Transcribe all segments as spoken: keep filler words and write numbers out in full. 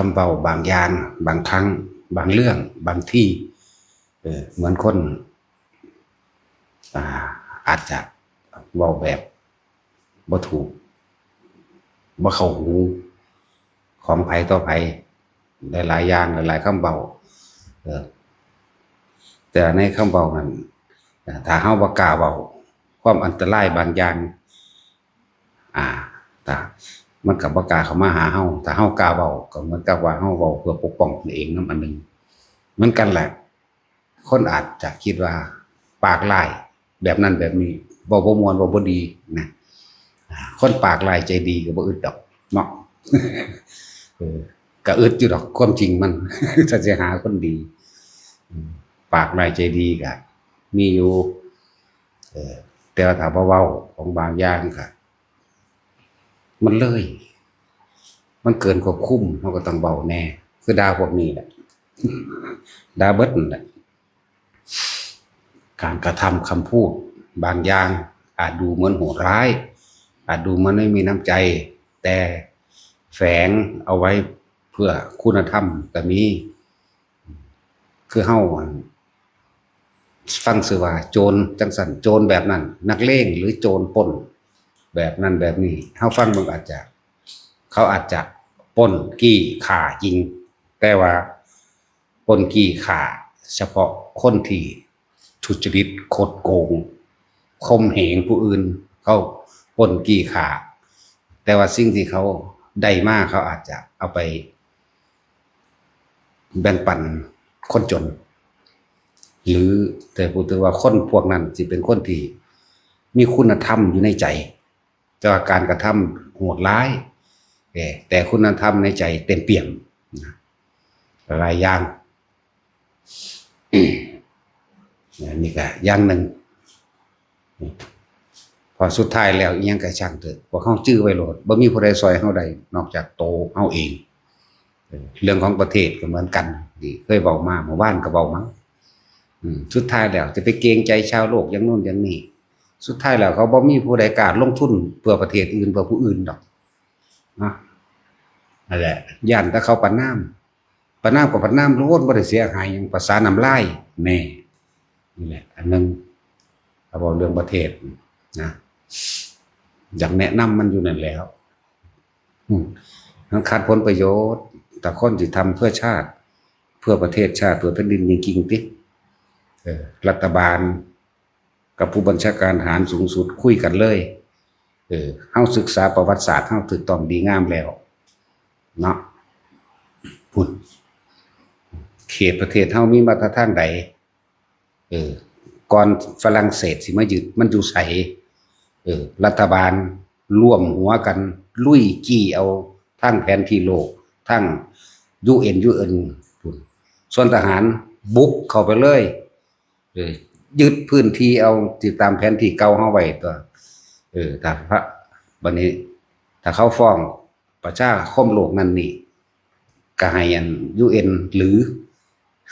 คำเว้าบางอย่าง บางครั้ง บางเรื่อง บางที เออ เหมือนคน อ่า อาจจะเว้าแบบบ่ถูก บ่เข้าหู ของไผต่อไผ หลายๆอย่าง หลายๆคำเว้า เออ แต่ในคำเว้านั้น ถ้าเฮาบ่กล้าเว้า ความอันตรายบางอย่าง อ่า ถ้ามันก็บ่กล้าเข้ามาหาเฮา ถ้าเฮากล้าเว้า ก็เหมือนกับว่าเฮาเว้าเพื่อปกป้องตนเองนำอันหนึ่ง เหมือนกันแหละ คนอาจจะคิดว่าปากร้ายแบบนั้นแบบนี้ เว้าบ่ม่วน เว้าบ่ดีนะ อ่า คนปากร้ายใจดีก็บ่อึดดอกเนาะ เออ ก็อึดอยู่ดอก ความจริงมัน ถ้าสิหาคนดี อืม ปากร้ายใจดีก็มีอยู่ เออ แต่ว่าถ้าบ่เว้าของบางอย่างก็ มันเลย มันเกินควบคุม เฮาก็ต้องเว้าแหน่ คือด่าพวกนี้แหละ ด่าเบิดนั่นแหละ การกระทำคำพูดบางอย่างอาจดูเหมือนโหดร้าย อาจดูเหมือนไม่มีน้ำใจ แต่แฝงเอาไว้เพื่อคุณธรรมก็มี คือเฮา ฟังซื่อว่าโจรจังซั่น โจรแบบนั้น นักเลงหรือโจรปล้นแบบนั้นแบบนี้ เฮาฟังเบิ่งอาจจะ เขาอาจจะปล้นจี้ฆ่ายิง แต่ว่าปล้นจี้ฆ่าเฉพาะคนที่ทุจริตคดโกง ข่มเหงผู้อื่น เขาปล้นจี้ฆ่า แต่ว่าสิ่งที่เขาได้มาเขาอาจจะเอาไปแบ่งปันคนจน หรือแต่พูดถึงว่าคนพวกนั้นสิเป็นคนที่มีคุณธรรมอยู่ในใจ แต่ว่าการกระทำโหดร้าย เอ่อ แต่คุณธรรมในใจเต็มเปี่ยมนะ หลายอย่าง อันนี้ก็อย่างหนึ่ง เพราะสุดท้ายแล้วอิหยังก็ช่างเถอะ พวกเฮาจื้อไว้โลด บ่มีผู้ใดซ่อยเฮาได้นอกจากโตเฮาเอง เออ เรื่องของประเทศก็เหมือนกัน ที่เคยเว้ามา เมื่อวานก็เว้ามา อืม สุดท้ายแล้วจะไปเกรงใจชาวโลกอย่างโน้นอย่างนี้ สุดท้ายแล้วเขาบ่มีผู้ใดกล้าลงทุนเพื่อประเทศอื่น เพื่อผู้อื่นดอก นะ นั่นแหละ ย้านแต่เขาประณาม ประณามก็ประณามโลด บ่ได้เสียหายหยัง ภาษาน้ำลาย แน่ นี่แหละ อันหนึ่ง ถ้าเว้าเรื่องประเทศนะ อยากแนะนำมันอยู่นั่นแหล้ว อืม มันขัดผลประโยชน์ แต่คนที่ทำเพื่อชาติ เพื่อประเทศชาติ เพื่อแผ่นดินจริงๆติ เออ รัฐบาลกับผู้บัญชาการทหารสูงสุดคุยกันเลย เออ เฮาศึกษาประวัติศาสตร์ เฮาถูกต้องดีงามแล้ว เนาะ พุ้น เขตประเทศเฮามีมาตรฐานใด เออ ก่อนฝรั่งเศสสิมายึด มันอยู่ไส เออ รัฐบาลร่วมหัวกันลุยจี้เอาทั้งแผนที่โลก ทั้ง ยูเอ็น ยูเอ็น พุ้น ส่วนทหารบุกเข้าไปเลย เออ ยึดพื้นที่เอาติดตามแผนที่เก่าเฮาไว้ตัว เออ ถ้าพระ บัดนี้ ถ้าเขาฟ้องประชาคมโลกนั่นนี่ ก็ให้อัน ยูเอ็น หรือ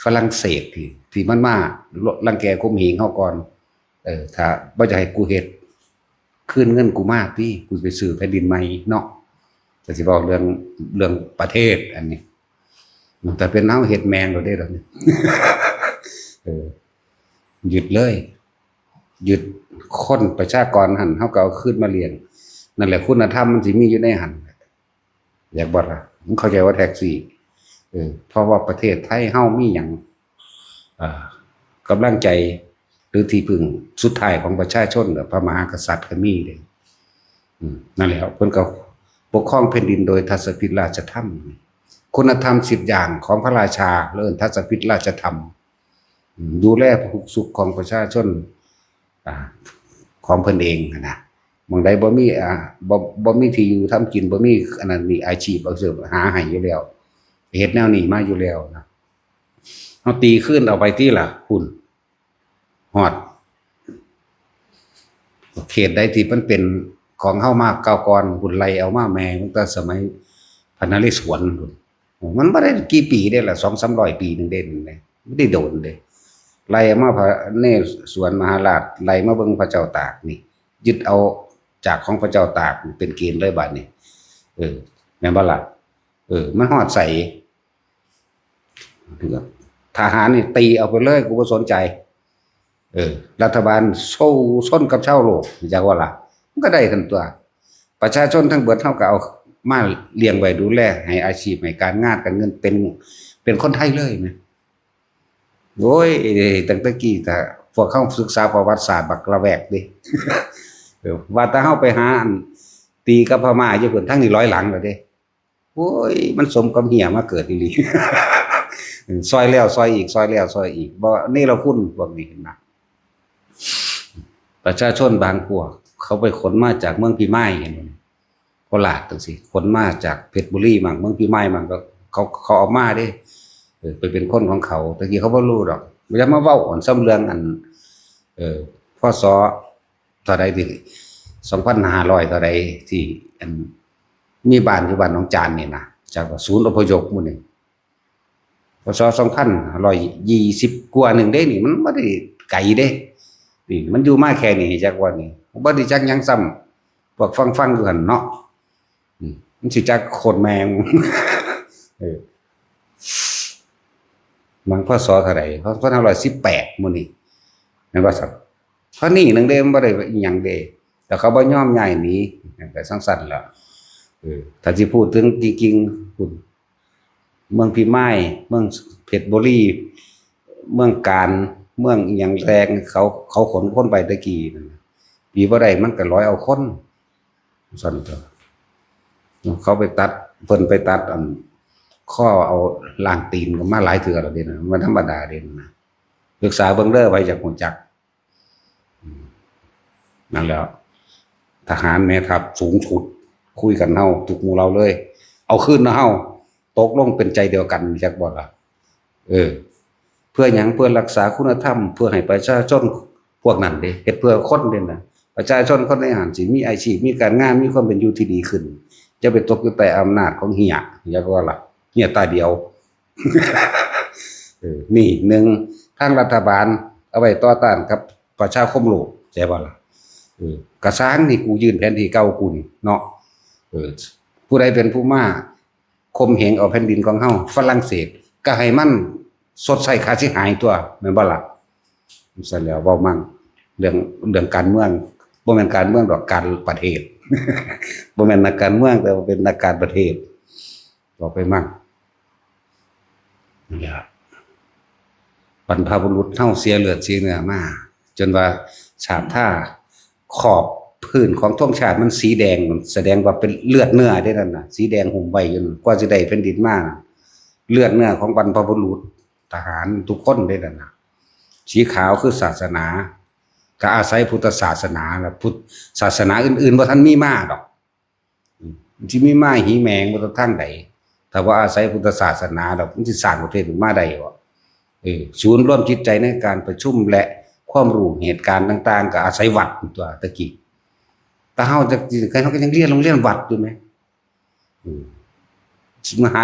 ฝรั่งเศสที่ ที่มันมารังแกข่มเหงเฮาก่อน เออ ถ้าบ่อยากให้กูเฮ็ด คืนเงินกูมาติ กูไปซื้อแผ่นดินใหม่เนาะ แต่สิบอกเรื่อง เรื่องประเทศอันนี้ แต่เป็นเฮาเฮ็ดแม่งโลดเด้ล่ะนี่ เออ ยึดเลย ยึดคนประชากรหั่น เฮาก็เอาคืนมาเลี้ยง นั่นแหละ คุณธรรมมันสิมีอยู่ในหั่น อยากบ่ล่ะ มึงเข้าใจว่าแท็กซี่ เออ เพราะว่าประเทศไทยเฮามีหยัง เอ่อ กำลังใจ หรือที่พึ่งสุดท้ายของประชาชน พระมหากษัตริย์ก็มีเด้ อืม นั่นแหละ เพิ่นก็ปกครองแผ่นดินโดยทัศพิธราชธรรม คุณธรรมสิบอย่างของพระราชา เอิ้นทัศพิธราชธรรม อืม ดูแลทุกข์สุขของประชาชน อ่า ของเพิ่นเองหั้นนะ หม่องใดบ่มี อ่า บ่ บ่มีที่อยู่ทำกิน บ่มีอันนั้นนี่ อาชีพ บ่เสิร์ฟหาให้อยู่แล้ว เฮ็ดแนวนี้มาอยู่แล้วนะ เฮาตีคืนเอาไปติล่ะ พุ้น ฮอด เขตใดที่มันเป็นของเฮามาเก่าก่อน พุ้น ไล่เอามาแม่ตั้งแต่สมัยพระนเรศวรพุ้น มันบ่ได้กี่ปีเด้ล่ะ สองสามร้อยปีหนึ่งเด้ มันบ่ได้โดนเด้ ไล่มาพระนเรศวรมหาราช ไล่มาเบิ่งพระเจ้าตากนี่ ยึดเอาจากของพระเจ้าตากเป็นเกณฑ์เลยบัดนี้ เออ แม่นบ่ล่ะ? เออ มันฮอดใส ทหารนี่ตีเอาไปเลย กูบ่สนใจ เออ รัฐบาลสู้ชนกับชาวโลก จักว่าล่ะ มันก็ได้กันตัว ประชาชนทั้งเบิดเฮาก็เอามาเลี้ยงไว้ดูแล ให้อาชีพ ให้การงานการเงิน เป็น เป็นคนไทยเลยนะ โอ้ย ตั้งแต่กี้ ถ้าพวกเขาศึกษาประวัติศาสตร์บักละแวกเด้ เออ ว่าแต่เฮาไปหาอันตีกับพม่าอยู่พุ่น ทางนี้ร้อยหลังแล้วเด้ โอ้ย มันสมกับเหียมาเกิดอีหลี ซอยแล้วซอยอีก ซอยแล้วซอยอีก บ่เนรคุณพวกนี้นะ ประชาชนบางพวก เขาไปขนมาจากเมืองพิมาย เห็นบ่ โคราชจังซี่ ขนมาจากเพชรบุรีมั่ง เมืองพิมายมั่ง ก็เขา เขาเอามาเด้ เออ ไปเป็นคนของเขา แต่กี้เขาบ่รู้ดอก บ่อยากมาเว้าอันซ้ำเรื่องอัน เออ พ.ศ. เท่าใดที่ สองพันห้าร้อยเท่าใดที่ อัน มีบ้านอยู่บ้านหนองจานนี่นะ จากว่าศูนย์อพยพหมู่นี่ พ.ศ. สองพันห้าร้อยยี่สิบกว่าหนึ่งเด้นี่ มันบ่ได้ไกลเด้ นี่ มันอยู่มาแค่นี้ จักว่านี่ บ่ได้จักหยังซ้ำ พวกฟังๆอยู่หั่นเนาะ อืม มันสิจักโคตรแมง เออ มัง พ.ศ. เท่าใด สองพันห้าร้อยสิบแปดหมู่นี่ แม่นบ่ซั้น เท่านี้หนึ่งเด้ มันบ่ได้อิหยังเด้ แต่เขาบ่ยอมย้ายหนี ก็จั่งซั้นล่ะ เออ ถ้าสิพูดถึงจริงๆ พุ่น เมืองพิมาย เมืองเพชรบุรี เมืองกาญ เมืองอิหยังแลง เขา เขาขนคนไปแต่กี้นั่นน่ะ ปีบ่ได้มันก็ร้อยเอาคน ซั่นตัว เขาไปตัด เพิ่นไปตัดอัน ข้อเอาล่างตีนก็มาหลายเทื่อแล้วเด้นะ มันธรรมดาเด้นะ ศึกษาเบิ่งเด้อ ไผอยากรู้จัก อืม นั่นแหละ ทหารแม่ทัพสูงสุด คุยกันเฮา ทุกหมู่เหล่าเลย เอาคืนนะเฮา ตกลงเป็นใจเดียวกัน จักบ่ล่ะ เออ เพื่อหยัง เพื่อรักษาคุณธรรม เพื่อให้ประชาชนพวกนั้นเด้ เฮ็ดเพื่อคนเด้นะ ประชาชนคนในหั้นสิมีอาชีพ มีการงาน มีความเป็นอยู่ที่ดีขึ้น อย่าไปตกอยู่ใต้อำนาจของเหีย จักว่าล่ะ เหียตาเดียว เออ นี่หนึ่ง ทางรัฐบาลเอาไว้ต่อต้านกับประชาคมโลก ใช่บ่ล่ะ เออ กะซ่างนี่ กูยื่นแผนที่เก่ากูนี่เนาะ เออ ผู้ใดเป็นผู้มาข่มเหงเอาแผ่นดินของเฮา ฝรั่งเศส ก็ให้มันชดใช้ค่าเสียหายตัว แม่นบ่ล่ะ ซั่นแล้ว เว้ามั่ง เรื่อง เรื่องการเมือง บ่แม่นการเมืองดอก การประเทศ บ่แม่นนักการเมือง แต่ว่าเป็นนักการประเทศ เว้าไปมั่ง นี่ล่ะ บรรพบุรุษเฮาเสียเลือดเสียเนื้อมา จนว่าฉาบทาขอบพื้นของธงชาติมันสีแดง แสดงว่าเป็นเลือดเนื้อเด้นั่นน่ะ สีแดงหุ้มไว้อยู่นั่น กว่าสิได้แผ่นดินมาน่ะ เลือดเนื้อของบรรพบุรุษทหารทุกคนเด้นั่นน่ะ สีขาวคือศาสนา ก็อาศัยพุทธศาสนาล่ะ พุทธศาสนาอื่นๆบ่ทันมีมาดอก อืม มันสิมีมาหีแมงมาจากทางใด ถ้าว่าอาศัยพุทธศาสนาดอก มันสิสร้างประเทศขึ้นมาได้บ่ เออ ศูนย์รวมจิตใจในการประชุมและความรู้เหตุการณ์ต่างๆ ก็อาศัยวัดตัวตะกี้ แต่เฮาจะ เฮาก็ยังเรียนโรงเรียนวัดอยู่ไหม อืม สิมาหา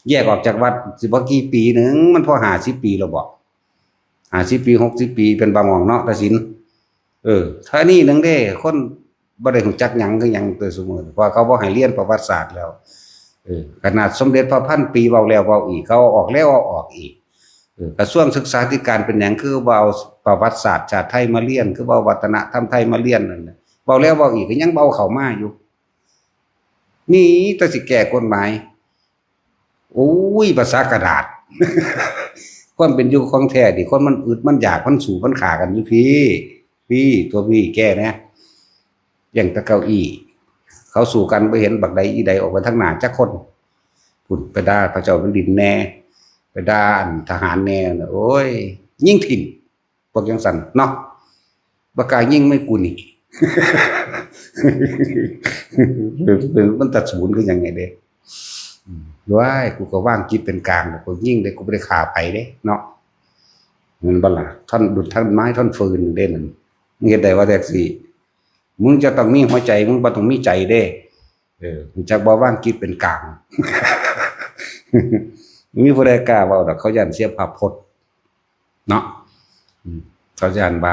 แยกออกจากวัด สิบ่กี่ปีหนึ่ง มันพอห้าสิบปีแล้วบ่ ห้าสิบปี หกสิบปี เป็นบางหม่องเนาะ ตัดสิน เออ เท่านี้หนึ่งเด้ คนบ่ได้รู้จักหยังคือหยังแต่ซุมื้อ เพราะเขาบ่ให้เรียนประวัติศาสตร์แล้ว เออ ขนาดสมเด็จพระพันปีเว้าแล้วเว้าอีก เขาเอาออกแล้วเอาออกอีก เออ กระทรวงศึกษาธิการเป็นหยังคือบ่เอาประวัติศาสตร์ชาติไทยมาเรียน คือบ่เอาวัฒนธรรมไทยมาเรียนนั่นน่ะ เว้าแล้วเว้าอีก ก็ยังบ่เอาเข้ามาอยู่ นี่แต่สิแก้กฎหมาย โอ้ย ภาษากระดาษ ความเป็นอยู่ของแท้นี่ คนมันอึดมันอยาก มันสู้มันฆ่ากันอยู่พี้ พี้ ตัวพี้แก้แหน่ อย่างแต่เก้าอี้ เขาสู้กัน บ่เห็นบักใดอีใดออกไปทางหน้าจักคน พุ่นไปด่าพระเจ้าแผ่นดินแหน่ ไปด่าอันทหารแหน่น่ะ โอ้ย ยิงถิ่ม พวกจั่งซั้นเนาะ บ่กล้ายิงไม่กูนี่ มันตัดศูนย์คือหยังไงเด้ อืม ว้าย กูก็วางจิตเป็นกลาง กูยิงเด้ กูบ่ได้ฆ่าไผเด้เนาะ แม่นบ่ล่ะ ท่อนดุจท่อนไม้ท่อนฟืนเด้นั่น มึงเฮ็ดได้ว่าแท็กซี่ มึงจะต้องมีหัวใจ มึงบ่ต้องมีใจเด้ เออ รู้จักบ่ วางจิตเป็นกลาง มีผู้ใดกล้าเว้าดอก เขาย้านเสียภาพพจน์เนาะ อืม เขาย้านว่า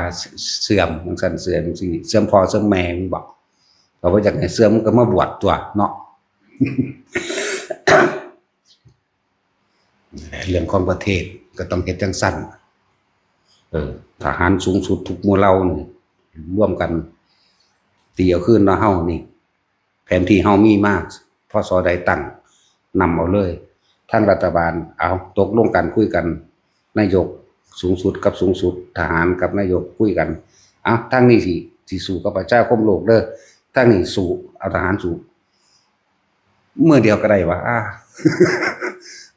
เสื่อม จั่งซั้น เสื่อมจั่งซี้ เสื่อมพ่อเสื่อมแม่ มึงบอก เขาบ่อยากให้เสื่อม มึงก็มาบวชตัวเนาะ เรื่องของประเทศก็ต้องเฮ็ดจั่งซั้น เออ ทหารสูงสุดทุกหมู่เหล่านี่ร่วมกันตีเอาคืนเนาะ เฮานี่ แผนที่เฮามีมา พ.ศ. ใดตั้ง นำเอาเลย ทางรัฐบาล เอา ตกลงกัน คุยกัน นายกสูงสุดกับสูงสุด ทหารกับนายกคุยกัน เอา ทางนี้สิ สิสู้กับประชาคมโลกเด้อ ทางนี้สู้ เอาทหารสู้ มื้อเดียวก็ได้วะ อ่า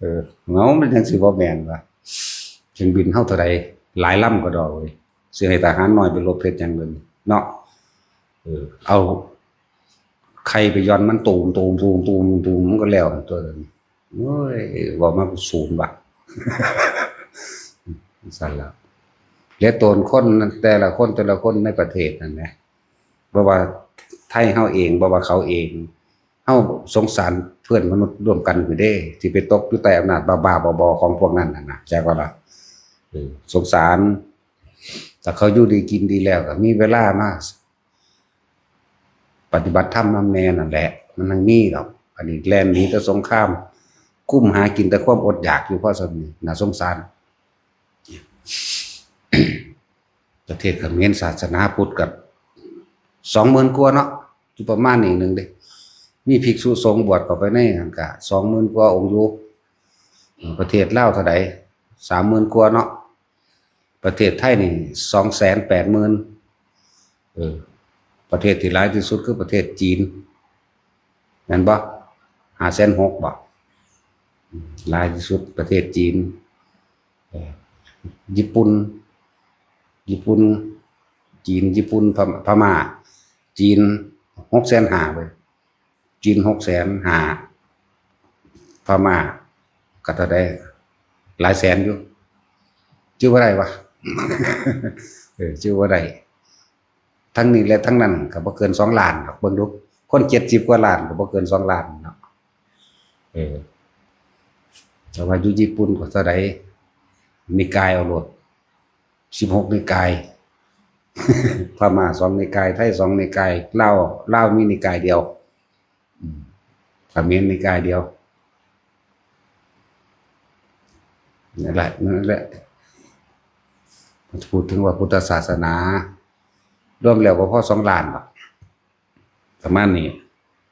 เออ เงามันจั่งสิบ่แม่นวะ เครื่องบินเฮาเท่าใด หลายลำก็ดอกเว้ย สิให้ทหารน้อยไปรบเฮ็ดหยังเดี๋ยวนี้เนาะ เออ เอาไข่ไปหย่อนมันตูม ตูม ตูม ตูม ตูม มันก็แล้วตัวนั้น โอ้ย เว้ามากูสูนว่ะ ซั่นล่ะ และตนคนแต่ละคน แต่ละคนในประเทศนั่นแหละ บ่ว่าไทยเฮาเอง บ่ว่าเขาเอง เฮาสงสารเพื่อนมนุษย์ร่วมกันอยู่เด้ ที่ไปตกอยู่ใต้อำนาจบ้าๆบอๆของพวกนั้นน่ะนะ จักว่าล่ะ เออ สงสาร แต่เขาอยู่ดีกินดีแล้วก็มีเวลามาปฏิบัติธรรมนำแน่นั่นแหละ มันยังมีดอก อันนี้แล่นหนีแต่สงคราม กุ้มหากินแต่ความอดอยากอยู่ เพราะฉะนั้นน่าสงสาร ประเทศเขมรศาสนาพุทธกับ สองหมื่น กว่าเนาะ อยู่ประมาณนี้หนึ่งเด้ มีภิกษุสงฆ์บวชเข้าไปในนั้นก็ สองหมื่น กว่าองค์อยู่ ประเทศลาวเท่าใด สามหมื่น กว่าเนาะ ประเทศไทยนี่ สองแสนแปดหมื่น เออ ประเทศที่หลายที่สุดคือประเทศจีน แม่นบ่ ห้าแสนหกบ่ หลายที่สุดประเทศจีน เออ ญี่ปุ่น ญี่ปุ่น จีน ญี่ปุ่น พม่า พม่า จีน หกแสนห้าเว้ย จีน หกแสนห้า พม่า ก็เท่าใด หลายแสนอยู่ จื่อบ่ได้วะ เออ จื่อบ่ได้ ทั้งนี้และทั้งนั้นก็บ่เกิน สองล้านดอก เบิ่งดู คน เจ็ดสิบ กว่าล้านก็บ่เกิน สองล้านเนาะ เออ แต่ว่าอยู่ญี่ปุ่นก็เท่าใด นิกายเอาโลด สิบหก นิกาย พม่า สอง นิกาย ไทย สอง นิกาย ลาว ลาวมีนิกายเดียว อืม เขมรนิกายเดียว นั่นแหละ นั่นแหละ พูดถึงว่าพุทธศาสนา รวมแล้วบ่พอ สองล้านดอก ประมาณนี้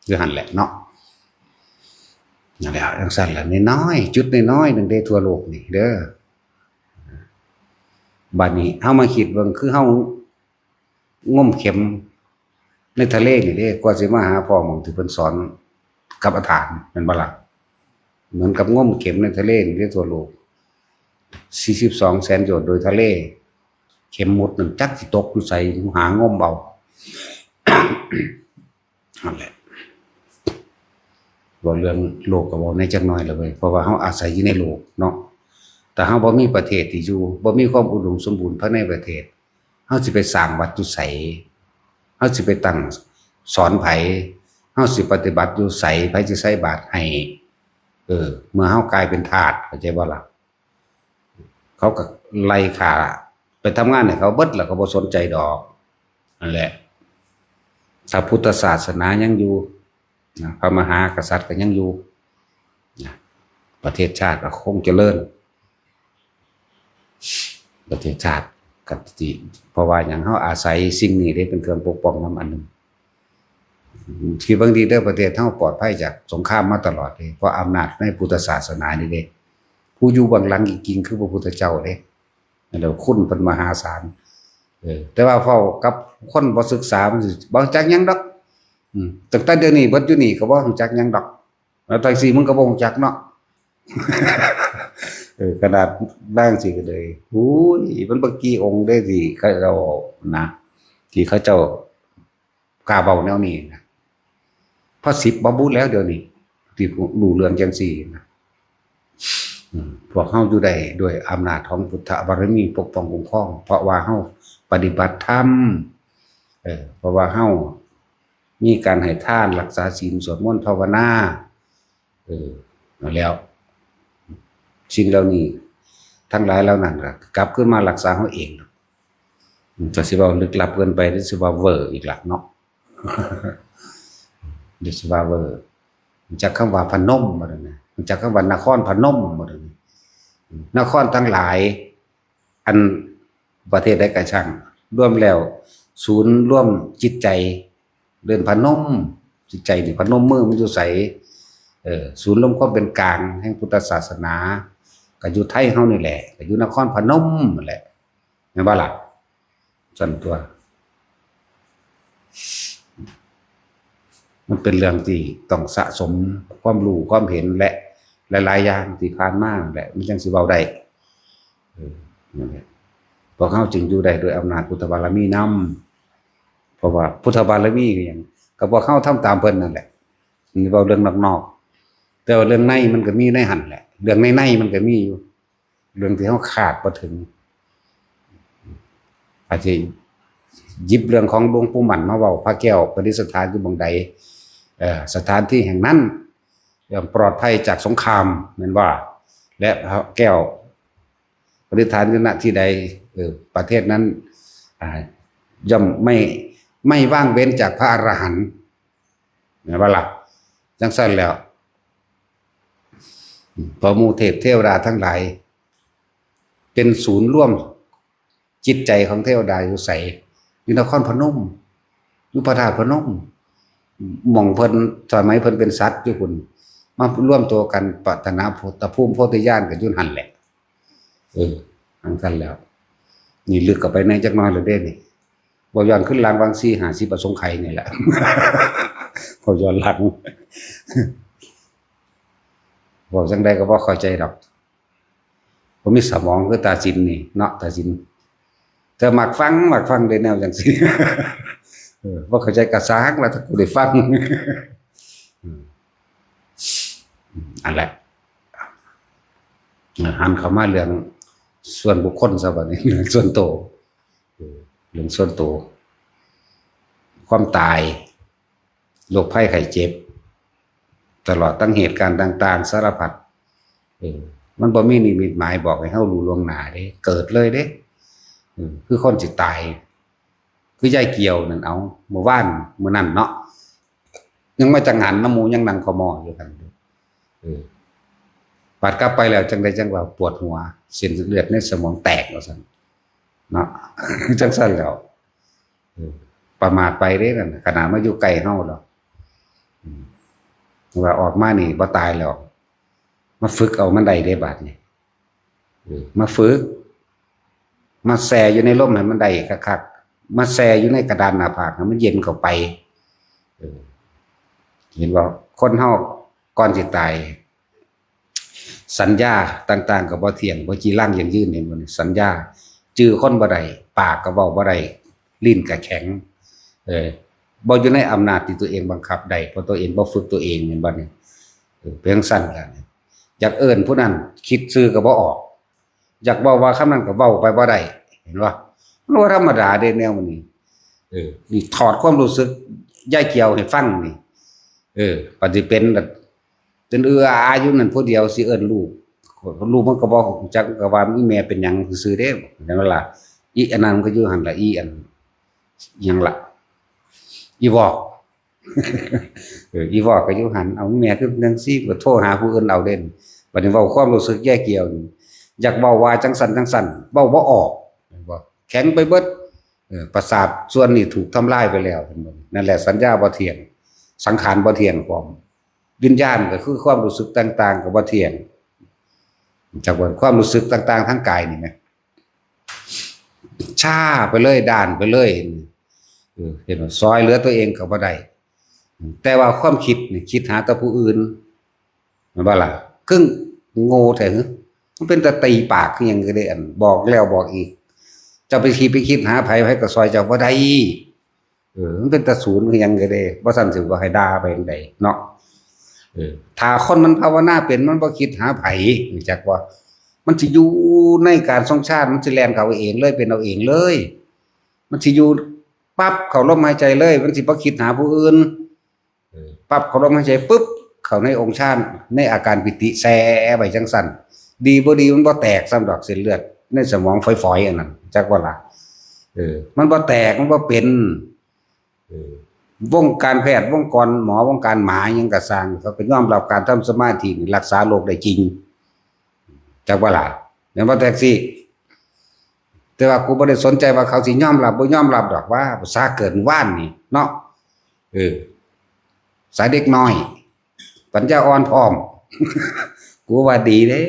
คือหั่นแหละเนาะ นั่นแหละ จั่งซั้นล่ะ น้อยๆ จุดน้อยๆหนึ่งเด้ ทั่วโลกนี่เด้อ บัดนี้เฮามาคิดเบิ่ง คือเฮางมเข็มในทะเลนี่เด้ กว่าสิมาหาพ้อหม่องที่เพิ่นสอนกรรมฐาน แม่นบ่ล่ะ เหมือนกับงมเข็มในทะเลนี่เด้ ทั่วโลก สี่สิบสองแสนโยชน์โดยทะเล เข็มหมุดนั่นจักสิตกอยู่ไส หางมเอา นั่นแหละ เว้าเรื่องโลกก็เว้าแหน่จักหน่อยละเว้ย เพราะว่าเฮาอาศัยอยู่ในโลกเนาะ แต่เฮาบ่มีประเทศที่อยู่ บ่มีความอุดมสมบูรณ์ภายในประเทศ เฮาสิไปสร้างวัดอยู่ไส เฮาสิไปตั้งสอนไผ เฮาสิปฏิบัติอยู่ไส ไผสิใส่บาตรให้ เออ เมื่อเฮากลายเป็นทาส เข้าใจบ่ล่ะ เขาก็ไล่ฆ่า ไปทำงานให้เขาเบิด แล้วก็บ่สนใจดอก นั่นแหละ ถ้าพุทธศาสนายังอยู่ นะ พระมหากษัตริย์ก็ยังอยู่ นะ ประเทศชาติก็คงเจริญ ประเทศชาติก็สิ เพราะว่าหยัง เฮาอาศัยสิ่งนี้เด้เป็นเครื่องปกป้องนำอันหนึ่ง คิดเบิ่งดีเด้อ ประเทศเฮาปลอดภัยจากสงครามมาตลอดเด้ เพราะอำนาจในพุทธศาสนานี่เด้ ผู้อยู่เบื้องหลังจริงๆคือพระพุทธเจ้าเด้ แล้วคุณเพิ่นมหาศาล เออ แต่ว่าเว้ากับคนบ่ศึกษา มันสิบ่รู้จักหยังดอก อืม ตั้งแต่เดี๋ยวนี้เบิดอยู่นี่ก็บ่รู้จักหยังดอก แล้วจั่งซี้มึงก็บ่รู้จักเนาะ เออ ขนาดบางสิก็เลย อุ้ย มันบ่กี่องค์เด้ที่เขาเจ้านะ ที่เขาเจ้ากล้าเว้าแนวนี้นะ พอสิบบ่บุแล้วเดี๋ยวนี้ ที่รู้เรื่องจั่งซี้นะ อืม พวกเฮาอยู่ได้ด้วยอำนาจของพุทธบารมีปกป้องคุ้มครอง เพราะว่าเฮาปฏิบัติธรรม เออ เพราะว่าเฮามีการให้ทาน รักษาศีล สวดมนต์ภาวนา เออ นั่นแหล้ว สิ่งเหล่านี้ ทั้งหลายเหล่านั้นก็กลับคืนมารักษาเฮาเอง อืม แต่สิเว้าลึกลับเกินไป หรือสิว่าเวอร์อีกล่ะเนาะ หรือสิว่าเวอร์ รู้จักคำว่าพนมบ่เดี๋ยวนี้ รู้จักคำว่านครพนมบ่เดี๋ยวนี้ นครทั้งหลาย อันประเทศใดก็ช่าง รวมแล้ว ศูนย์รวมจิตใจ เดินพนม จิตใจนี่พนมมือมันอยู่ไส เออ ศูนย์รวมความเป็นกลางแห่งพุทธศาสนา ก็อยู่ไทยเฮานี่แหละ ก็อยู่นครพนมนั่นแหละ แม่นบ่ล่ะ ซั่นตั๊ว มันเป็นเรื่องที่ต้องสะสมความรู้ความเห็นและหลายๆอย่างที่ผ่านมาแหละ มันจังสิเว้าได้ เออ นั่นแหละ พวกเฮาจึงอยู่ได้โดยอำนาจพุทธบารมีนำ เพราะว่าพุทธบารมีก็หยัง ก็พวกเฮาทำตามเพิ่นนั่นแหละ นี่เว้าเรื่องนอกๆ แต่ว่าเรื่องในมันก็มีในหั่นแหละ เรื่องในๆมันก็มีอยู่ เรื่องที่เฮาคาดบ่ถึง อาจสิหยิบเรื่องของหลวงปู่มั่นมาเว้า พระแก้วประดิษฐานอยู่หม่องใด เอ่อ สถานที่แห่งนั้น ย่อมปลอดภัยจากสงคราม แม่นบ่ และพระแก้วประดิษฐานอยู่ ณ ที่ใด เออ ประเทศนั้น อ่า ย่อมไม่ ไม่ว่างเว้นจากพระอรหันต์ แม่นบ่ล่ะ จังซั่นแล้ว พอหมู่เทพเทวดาทั้งหลาย เป็นศูนย์รวมจิตใจของเทวดาอยู่ไส อยู่นครพนม อยู่พระธาตุพนม หม่องเพิ่น สมัยเพิ่นเป็นสัตว์อยู่พุ้น มารวมตัวกันปรารถนาพุทธภูมิโพธิญาณกันอยู่หั่นแหละ เออ จังซั่นแล้ว นี่ลึกเข้าไปในจักหน่อยแล้วเด้นี่ เว้าย้อนคืนหลัง วังสี่ห้าสิบอสงไขยนี่แหละ เว้าย้อนหลัง เว้าจั่งใดก็บ่เข้าใจดอก บ่มีสมองคือตาสินนี่เนาะ ตาสิน แต่มักฟัง มักฟังได้แนวจั่งซี้ เออ บ่เข้าใจก็ซ่าง แล้วถ้ากูได้ฟัง อืม อันแหละ หันเข้ามาเรื่องส่วนบุคคลซะบัดนี้ เรื่องส่วนตัว เออ เรื่องส่วนตัว ความตาย โรคภัยไข้เจ็บ ตลอดทั้งเหตุการณ์ต่างๆ สารพัด เออ มันบ่มีนิมิตหมายบอกให้เฮารู้ล่วงหน้าเด้ เกิดเลยเด้ เออ คือคนสิตาย คือยายเกี่ยวนั่น เอา มื้อวาน มื้อนั้นเนาะ ยังมาจั่งหันนำหมู่ ยังนั่งขมออยู่หั่น เออ บัดกลับไปแล้วจั่งใดจั่งว่าปวดหัว เส้นเลือดในสมองแตกว่าซั่น เนาะ จั่งซั่นแล้ว เออ ประมาทไปเด้นั่นน่ะ ขนาดมาอยู่ใกล้เฮาแล้ว อืม ว่าออกมานี่บ่ตายแล้ว มาฝึกเอามันได้เด้บาดนี้ เออ มาฝึก มาแช่อยู่ในลมให้มันได้คักๆ มาแช่อยู่ในกระดานหน้าผากให้มันเย็นเข้าไป เออ เห็นบ่ คนเฮาก่อนสิตาย สัญญาต่างๆ ก็บ่เที่ยง บ่จีรังยั่งยืน เห็นบ่นี่ สัญญา จื่อคนบ่ได้ ปากก็เว้าบ่ได้ ลิ้นก็แข็ง เออ บ่อยู่ในอำนาจที่ตัวเองบังคับได้ เพราะตัวเองบ่ฝึกตัวเอง เห็นบ่นี่ เออ เป็นจั่งซั่นล่ะ อยากเอิ้นผู้นั้น คิดชื่อก็บ่ออก อยากเว้าว่าคำนั้นก็เว้าไปบ่ได้ เห็นบ่ มันบ่ธรรมดาเด้แนวนี้ เออ นี่ถอดความรู้สึกยายเกี่ยวให้ฟังนี่ เออ ปฏิเป็นแบบ เป็นเอื้ออาอยู่นั่นผู้เดียว สิเอิ้นลูก ลูกมันก็บ่รู้จัก ก็ว่าอีแม่เป็นหยังซื่อๆเด้ นั่นล่ะ อีอันนั้นมันก็อยู่หั่นล่ะ อีอัน หยังล่ะ อีวอก เออ อีวอกก็อยู่หั่น เอาแม่คือจั่งซี่ ก็โทรหาผู้อื่นเอาเด่น บัดนี้เว้าความรู้สึกยายเกี่ยวนี่ อยากเว้าว่าจั่งซั่นจั่งซั่น เว้าบ่ออก เห็นบ่ แข็งไปเบิด เออ ประสาทส่วนนี้ถูกทำลายไปแล้ว เห็นบ่ นั่นแหละสัญญาบ่เที่ยง สังขารบ่เที่ยงพร้อม วิญญาณก็คือความรู้สึกต่างๆ ก็บ่เที่ยง จักว่าความรู้สึกต่างๆ ทางกายนี่นะ ชาไปเลย ด้านไปเลย เออ เห็นบ่ ซ่อยเหลือตัวเองก็บ่ได้ แต่ว่าความคิดนี่คิดหาแต่ผู้อื่น แม่นบ่ล่ะ คือโง่แท้หึ มันเป็นตาตีปากคือหยังก็ได้ อันบอกแล้วบอกอีก เจ้าไปคิด ไปคิดหาไผ ไผก็ซ่อยเจ้าบ่ได้ เออ มันเป็นตาศูนย์คือหยังก็ได้ บ่ซั่นสิว่าให้ด่าไปจั่งใดเนาะ เออ ถ้าคนมันภาวนาเป็น มันบ่คิดหาไผ รู้จักบ่ มันสิอยู่ในการทรงฌาน มันสิแล่นเข้าเองเลย เป็นเอาเองเลย มันสิอยู่ปั๊บเข้าลมหายใจเลย มันสิบ่คิดหาผู้อื่น เออ ปั๊บเข้าลมหายใจปุ๊บ เข้าในองค์ฌาน ในอาการปีติแช่ไว้จั่งซั่น ดีบ่ดีมันบ่แตกซ้ำดอก เส้นเลือดในสมองฝอยๆ อันนั้น จักบ่ล่ะ เออ มันบ่แตก มันบ่เป็น เออ วงการแพทย์ วงการหมอ วงการหมาหยังก็ซ่าง เขาก็ยอมรับการทำสมาธินี่รักษาโรคได้จริง จักว่าล่ะ แม่นบ่แท็กซี่ แต่ว่ากูบ่ได้สนใจว่าเขาสิยอมรับบ่ยอมรับดอก ว่าภาษาเกิดว่านนี่เนาะ เออ สายเด็กน้อย ปัญญาอ่อนพร้อม กูว่าดีเด้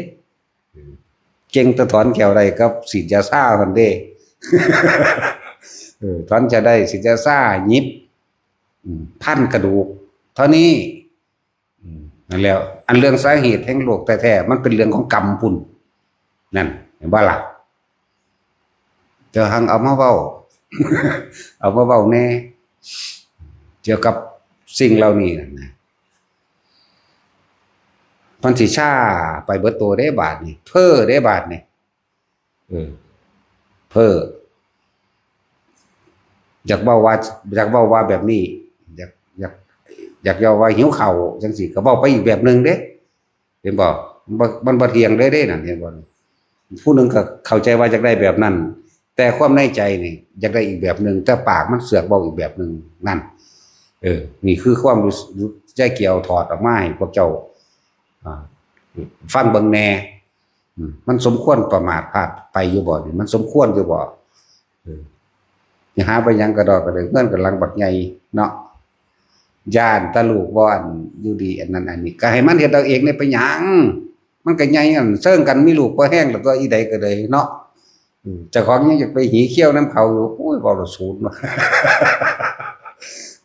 เก่งแต่ถอนแข้วได้กับฉีดยาซ่าหั่นเด้ เออ ถอนแข้วได้ฉีดยาซ่า หยิบ อืม พันกระดูก เท่านี้ อืม นั่นแหล้ว อันเรื่องสาเหตุแห่งโรคแท้ๆ มันเป็นเรื่องของกรรมพุ้น นั่น เห็นบ่ล่ะ เจ้าหังเอามาเว้า เอามาเว้าแหน่ เกี่ยวกับสิ่งเหล่านี้นั่นนะ มันสิชาไปเบิดตัวเด้บาดนี่ เพ้อเด้บาดนี่ เออ เพ้อ อยากเว้าว่า อยากเว้าว่าแบบนี้ อยาก อยาก อยากเว้าว่าหิวข้าวจังซี่ ก็เว้าไปอีกแบบหนึ่งเด้ เห็นบ่ มันบ่ มันบ่เที่ยงเด้เด้นั่น เห็นบ่ ผู้หนึ่งก็เข้าใจว่าอยากได้แบบนั้น แต่ความในใจนี่อยากได้อีกแบบหนึ่ง แต่ปากมันเสือกเว้าอีกแบบหนึ่ง นั่น เออ นี่คือความรู้สึก ใจเกี่ยวถอดออกมาให้พวกเจ้า อ่า ฟังเบิ่งแหน่ อืม มันสมควรประมาทพลาดไปอยู่บ่นี่ มันสมควรอยู่บ่ เออ สิหาไปหยังกระดอกกระเดื่อ เฮือนก็หลังบักใหญ่เนาะ ย้านแต่ลูกบ่อันอยู่ดีอันนั้นอันนี้ ก็ให้มันเฮ็ดเอาเองเนี่ย ไปหยัง มันก็ใหญ่อัน เซิงกันมีลูกพอแฮงแล้วตัว อีใดก็เลยเนาะ อืม เจ้าของยังอยากไปหีเขี้ยวนำเขาอยู่ โอ้ย เว้าละศูนย์ว่ะ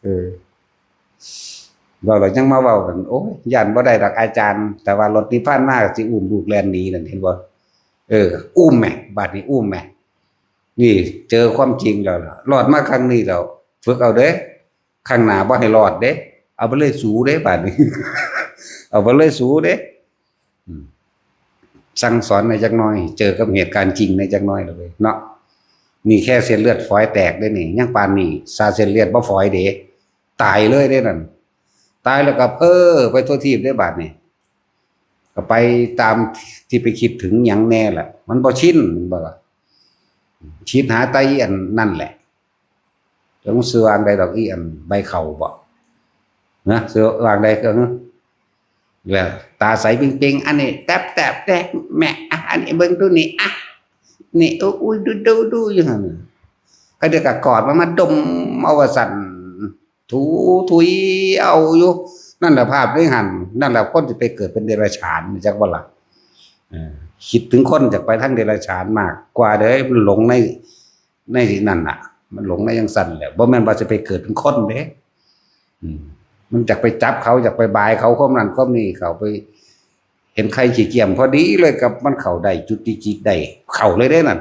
เออ เว้าแล้วยังมาเว้ากัน โอ้ย ย้านบ่ได้ดอกอาจารย์ แต่ว่ารถนิพพานมาก็สิอุ้มลูกแล่นหนีนั่น เห็นบ่ เออ อุ้มแหม บาดนี้อุ้มแหม นี่เจอความจริงแล้วล่ะ รอดมาครั้งนี้แล้ว ฝึกเอาเด้ ครั้งหน้าบ่ให้รอดเด้ เอาไปเลยสูเด้ บาดนี้ เอาไปเลยสูเด้ อืม สั่งสอนในจักหน่อย เจอกับเหตุการณ์จริงในจักหน่อยเลยเนาะ นี่แค่เส้นเลือดฝอยแตกได้นี่ ยังปานนี้ ซาเส้นเลือดบ่ฝอยเด้ ตายเลยเด้นั่น ตายแล้วก็เพ้อไปทั่วทีปได้บาดนี่ ก็ไปตามที่ไปคิดถึงหยังแน่แหละ มันบ่ชิน มันบ่ล่ะ คิดหาแต่อีอันนั่นแหละ จักมันชื่อว่าอันใดดอก อีอันใบเข้าบ่ นะ ชื่อว่าอันใดก็ แล้วตาใสเปล่งๆ อันนี้แต๊บแต๊บแต๊บแม่ อ่ะ อันนี้เบิ่งดูนี่ อ่ะ นี่ อุ้ย ดูดูดูอยู่หั่นน่ะ เขาเดี๋ยวก็กอดมันมาดมเอาว่าสั่น ถูถุยเอาอยู่ นั่นแหละภาพในหั่น นั่นแหละคนที่ไปเกิดเป็นเดรัจฉาน จักบ่ล่ะ เออ คิดถึงคนอยากไปทางเดรัจฉานมากกว่าเด้อ มันหลงใน ในนั่นน่ะ มันหลงในจั่งซั่นแหละ บ่แม่นว่าสิไปเกิดเป็นคนเด้ อืม มันอยากไปจับเขา อยากไปบายเขา ความนั้นความนี้ เขาไป เห็นไข่ขี้เกียมพอดีเลยกับมันเข้าได้จุดที่จิกได้ เข้าเลยเด้นั่น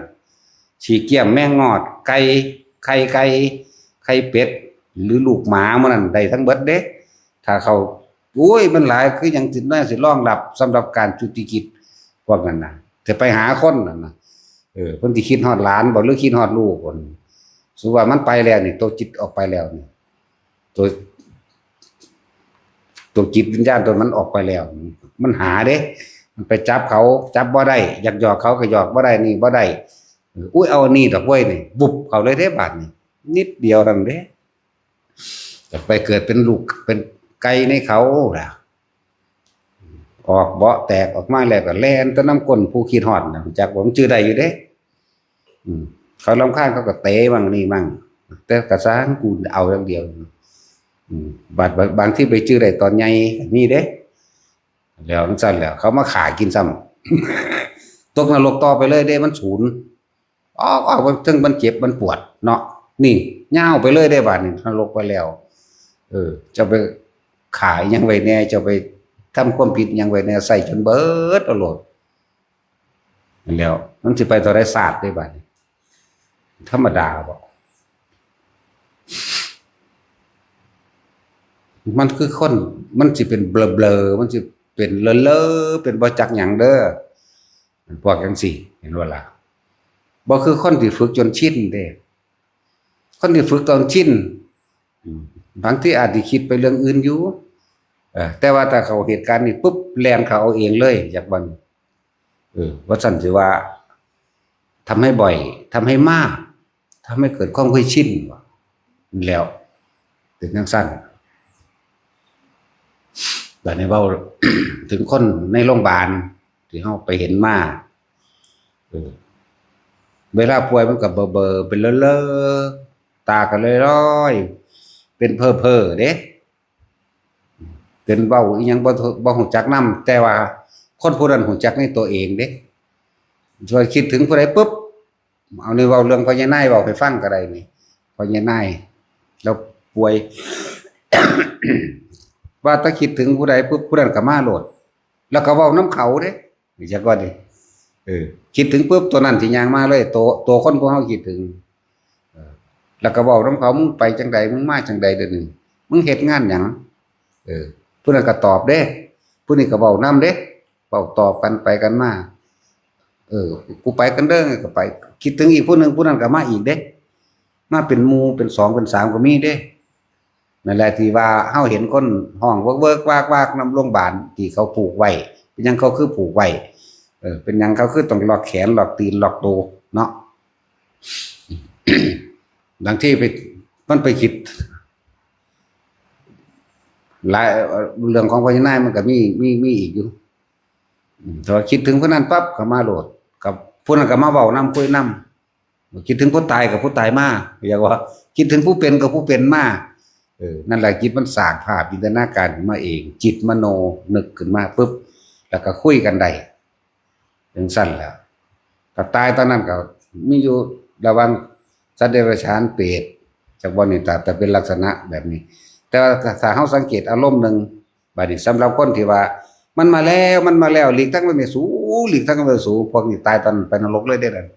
ขี้เกียม แมงงอด ไก่ ไข่ไก่ ไข่เป็ด หรือลูกหมามันนั่นได้ทั้งเบิดเด้ ถ้าเขา โอ้ย มันหลาย คือหยังสิ น่าสิรองรับสำหรับการจุติกิจพวกนั้นน่ะ จะไปหาคนนั่นน่ะ เออ เพิ่นสิคิดฮอดหลานบ่ หรือคิดฮอดลูกพุ่น สมมุติว่ามันไปแล้วนี่ ตัวจิตออกไปแล้วนี่ ตัว ตัวจิตวิญญาณตัวมันออกไปแล้ว มันหาเด้ มันไปจับเขา จับบ่ได้ อยากหยอกเขาก็หยอกบ่ได้ นี่บ่ได้ เออ อุ้ย เอาอันนี้ดอกเว้ยนี่ วุบเข้าเลยเด้บาดนี่ นิดเดียวนั่นเด้ อยากไปเกิดเป็นลูกเป็นไก่ในเขาล่ะ ออกเบาะแตกออกมาแล้วก็แล่นแต่นำก้นผู้คิดฮอดน่ะ จักบ่ มันจื่อได้อยู่เด้ อืม เขารำคาญเขาก็เตะมั่งนี่มั่ง แต่กะซ่าง กูเอาอย่างเดียว อืม บาด บาด บางทีไปจื่อได้ตอนใหญ่ก็มีเด้ แล้วจั่งซั่นแหล้ว เขามาฆ่ากินซ้ำ ตกนรกต่อไปเลยเด้ มันสูน ออก ออกไปเทิงมันเจ็บมันปวดเนาะ นี่ ยาวไปเลยเด้บาดนี้ นรกไปแล้ว เออ เจ้าไปฆ่าอิหยังไว้แน่ เจ้าไปทำความผิดอิหยังไว้แน่ ใส่จนเบิดเอาโลด นั่นแหล้ว มันสิไปเท่าใดชาติเด้บาดนี้ ธรรมดาบ่ มันคือคน มันสิเป็นเบลอๆ มันสิเป็นเลอะๆ เป็นบ่จักหยังเด้อ พวกจั่งซี้ เห็นบ่ล่ะ บ่คือคนที่ฝึกจนชินเด้ คนที่ฝึกจนชิน อืม บางทีอาจสิคิดไปเรื่องอื่นอยู่ เออ แต่ว่าถ้าเข้าเหตุการณ์นี่ปุ๊บ แล่นเข้าเอาเองเลย อยากบัง เออ ว่าซั่นสิว่า ทำให้บ่อย ทำให้มาก ทำให้เกิดความเคยชิน ว่าแล้ว เป็นจั่งซั่น บาดนี้เว้า ถึงคนในโรงบาล ที่เฮาไปเห็นมา เออ เวลาป่วยมันก็เบลอๆ เป็นเลอะๆ ตาก็ลอยๆ เป็นเพ้อๆ เด้ เป็นเว้าอีหยังบ่ บ่ฮู้จักนำ แต่ว่าคนผู้นั้นฮู้จักในตัวเองเด้ พอคิดถึงผู้ใดปุ๊บ เอานี่เว้าเรื่องพ่อใหญ่นายเว้าให้ฟังก็ได้นี่ พ่อใหญ่นาย แล้วป่วย ว่าถ้าคิดถึงผู้ใดปุ๊บ ผู้นั้นก็มาโลด แล้วก็เว้านำเขาเด้ จักว่าดิ เออ คิดถึงปุ๊บ ตัวนั้นสิย่างมาเลย ตัว ตัวคนผู้เฮาคิดถึง เออ แล้วก็เว้านำเขา มึงไปจั่งใด มึงมาจั่งใดเดี๋ยวนี้ มึงเฮ็ดงานหยัง เออ ผู้นั้นก็ตอบเด้ ผู้นี้ก็เว้านำเด้ เว้าตอบกันไปกันมา เออ กูไปกันเด้อ ก็ไป คิดถึงอีกผู้หนึ่ง ผู้นั้นก็มาอีกเด้ มาเป็นหมู่ เป็นสอง เป็นสาม ก็มีเด้ นั่นแหละที่ว่าเฮาเห็นคนฮ้องเวิกๆ วากๆ นำโรงบาลที่เขาผูกไว้ เป็นหยังเขาคือผูกไว้ เออ เป็นหยังเขาคือต้องล็อกแขน ล็อกตีน ล็อกโตเนาะ บางทีไป มันไปคิด หลาย เรื่องของพ่อใหญ่นายมันก็มี มี มีอีกอยู่ อืม แต่ว่าคิดถึงผู้นั้นปั๊บก็มาโลด กับผู้นั้นก็มาเว้านำ คุยนำ คิดถึงผู้ตายกับผู้ตายมา เรียกว่า คิดถึงผู้เป็นกับผู้เป็นมา เออ นั่นแหละ จิตมันสร้างภาพจินตนาการขึ้นมาเอง จิตมโนนึกขึ้นมาปุ๊บ แล้วก็คุยกันได้ จั่งซั้นแหละ ถ้าตายตอนนั้นก็มีอยู่ระหว่างสัตว์เดรัจฉาน เปรต จักบ่นี่ ถ้า ถ้าเป็นลักษณะแบบนี้ แต่ว่าถ้า ถ้าเฮาสังเกตอารมณ์หนึ่ง บัดนี้สำหรับคนที่ว่า มันมาแล้ว มันมาแล้ว หลีกทางไปแม่สู หลีกทางไปแม่สู พวกนี้ตายตอนนั้นไปนรกเลยเด้อนั่น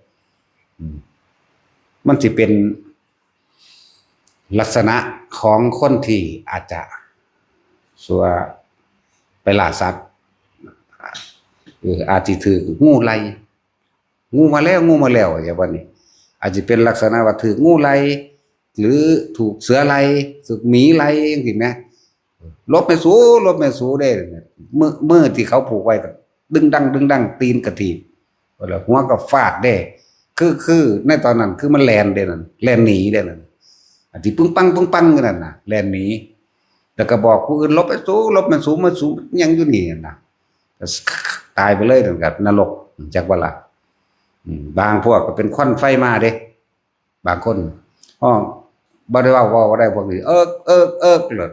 อืม มันสิเป็นลักษณะของคนที่อาจจะ สัวไปล่าสัตว์ เออ อาจสิถืกงูไล่ งูมาแล้ว งูมาแล้ว อย่างว่านี่ อาจจะเป็นลักษณะว่าถืกงูไล่ หรือถูกเสือไล่ ถูกหมีไล่ จังซี้แหม หลบแม่สู หลบแม่สูเด้ มือ มือที่เขาผูกไว้ก็ดึงดัง ดึงดัง ตีนกระถีบ แล้วหัวก็ฟาดเด้ คือ คือในตอนนั้นคือมันแล่นเด้นั่น แล่นหนีเด้นั่น อันที่ปึ้งปัง ปึ้งปังอยู่นั่นน่ะ แล่นหนี แล้วก็บอกผู้อื่น หลบแม่สู หลบแม่สู แม่สูยังอยู่นี่นั่นน่ะ ก็ตายไปเลยนั่นก็นรก จักว่าล่ะ อืม บางพวกก็เป็นควันไฟมาเด้ บางคน อ้อ บ่ได้เว้า เว้าบ่ได้พวกนี้ เอิก เอิก เอิกเลย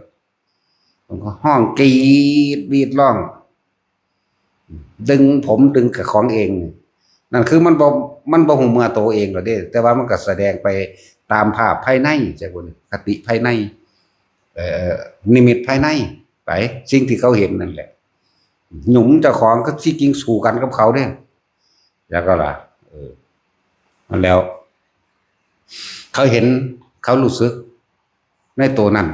มันก็ฮ้องกรีดวีดร้อง ดึงผมดึงกับของเอง นั่นคือมันบ่ มันบ่ฮู้เมื่อตัวเองหรอกเด้ แต่ว่ามันก็แสดงไปตามภาพภายใน จักว่าคติภายใน เอ่อ นิมิตภายใน ไป สิ่งที่เขาเห็นนั่นแหละ หยุมเจ้าของก็สิกิ่งสู้กันกับเขาเด้ แล้วก็ล่ะ เออ มันแล้ว เขาเห็น เขารู้สึกในตัวนั้น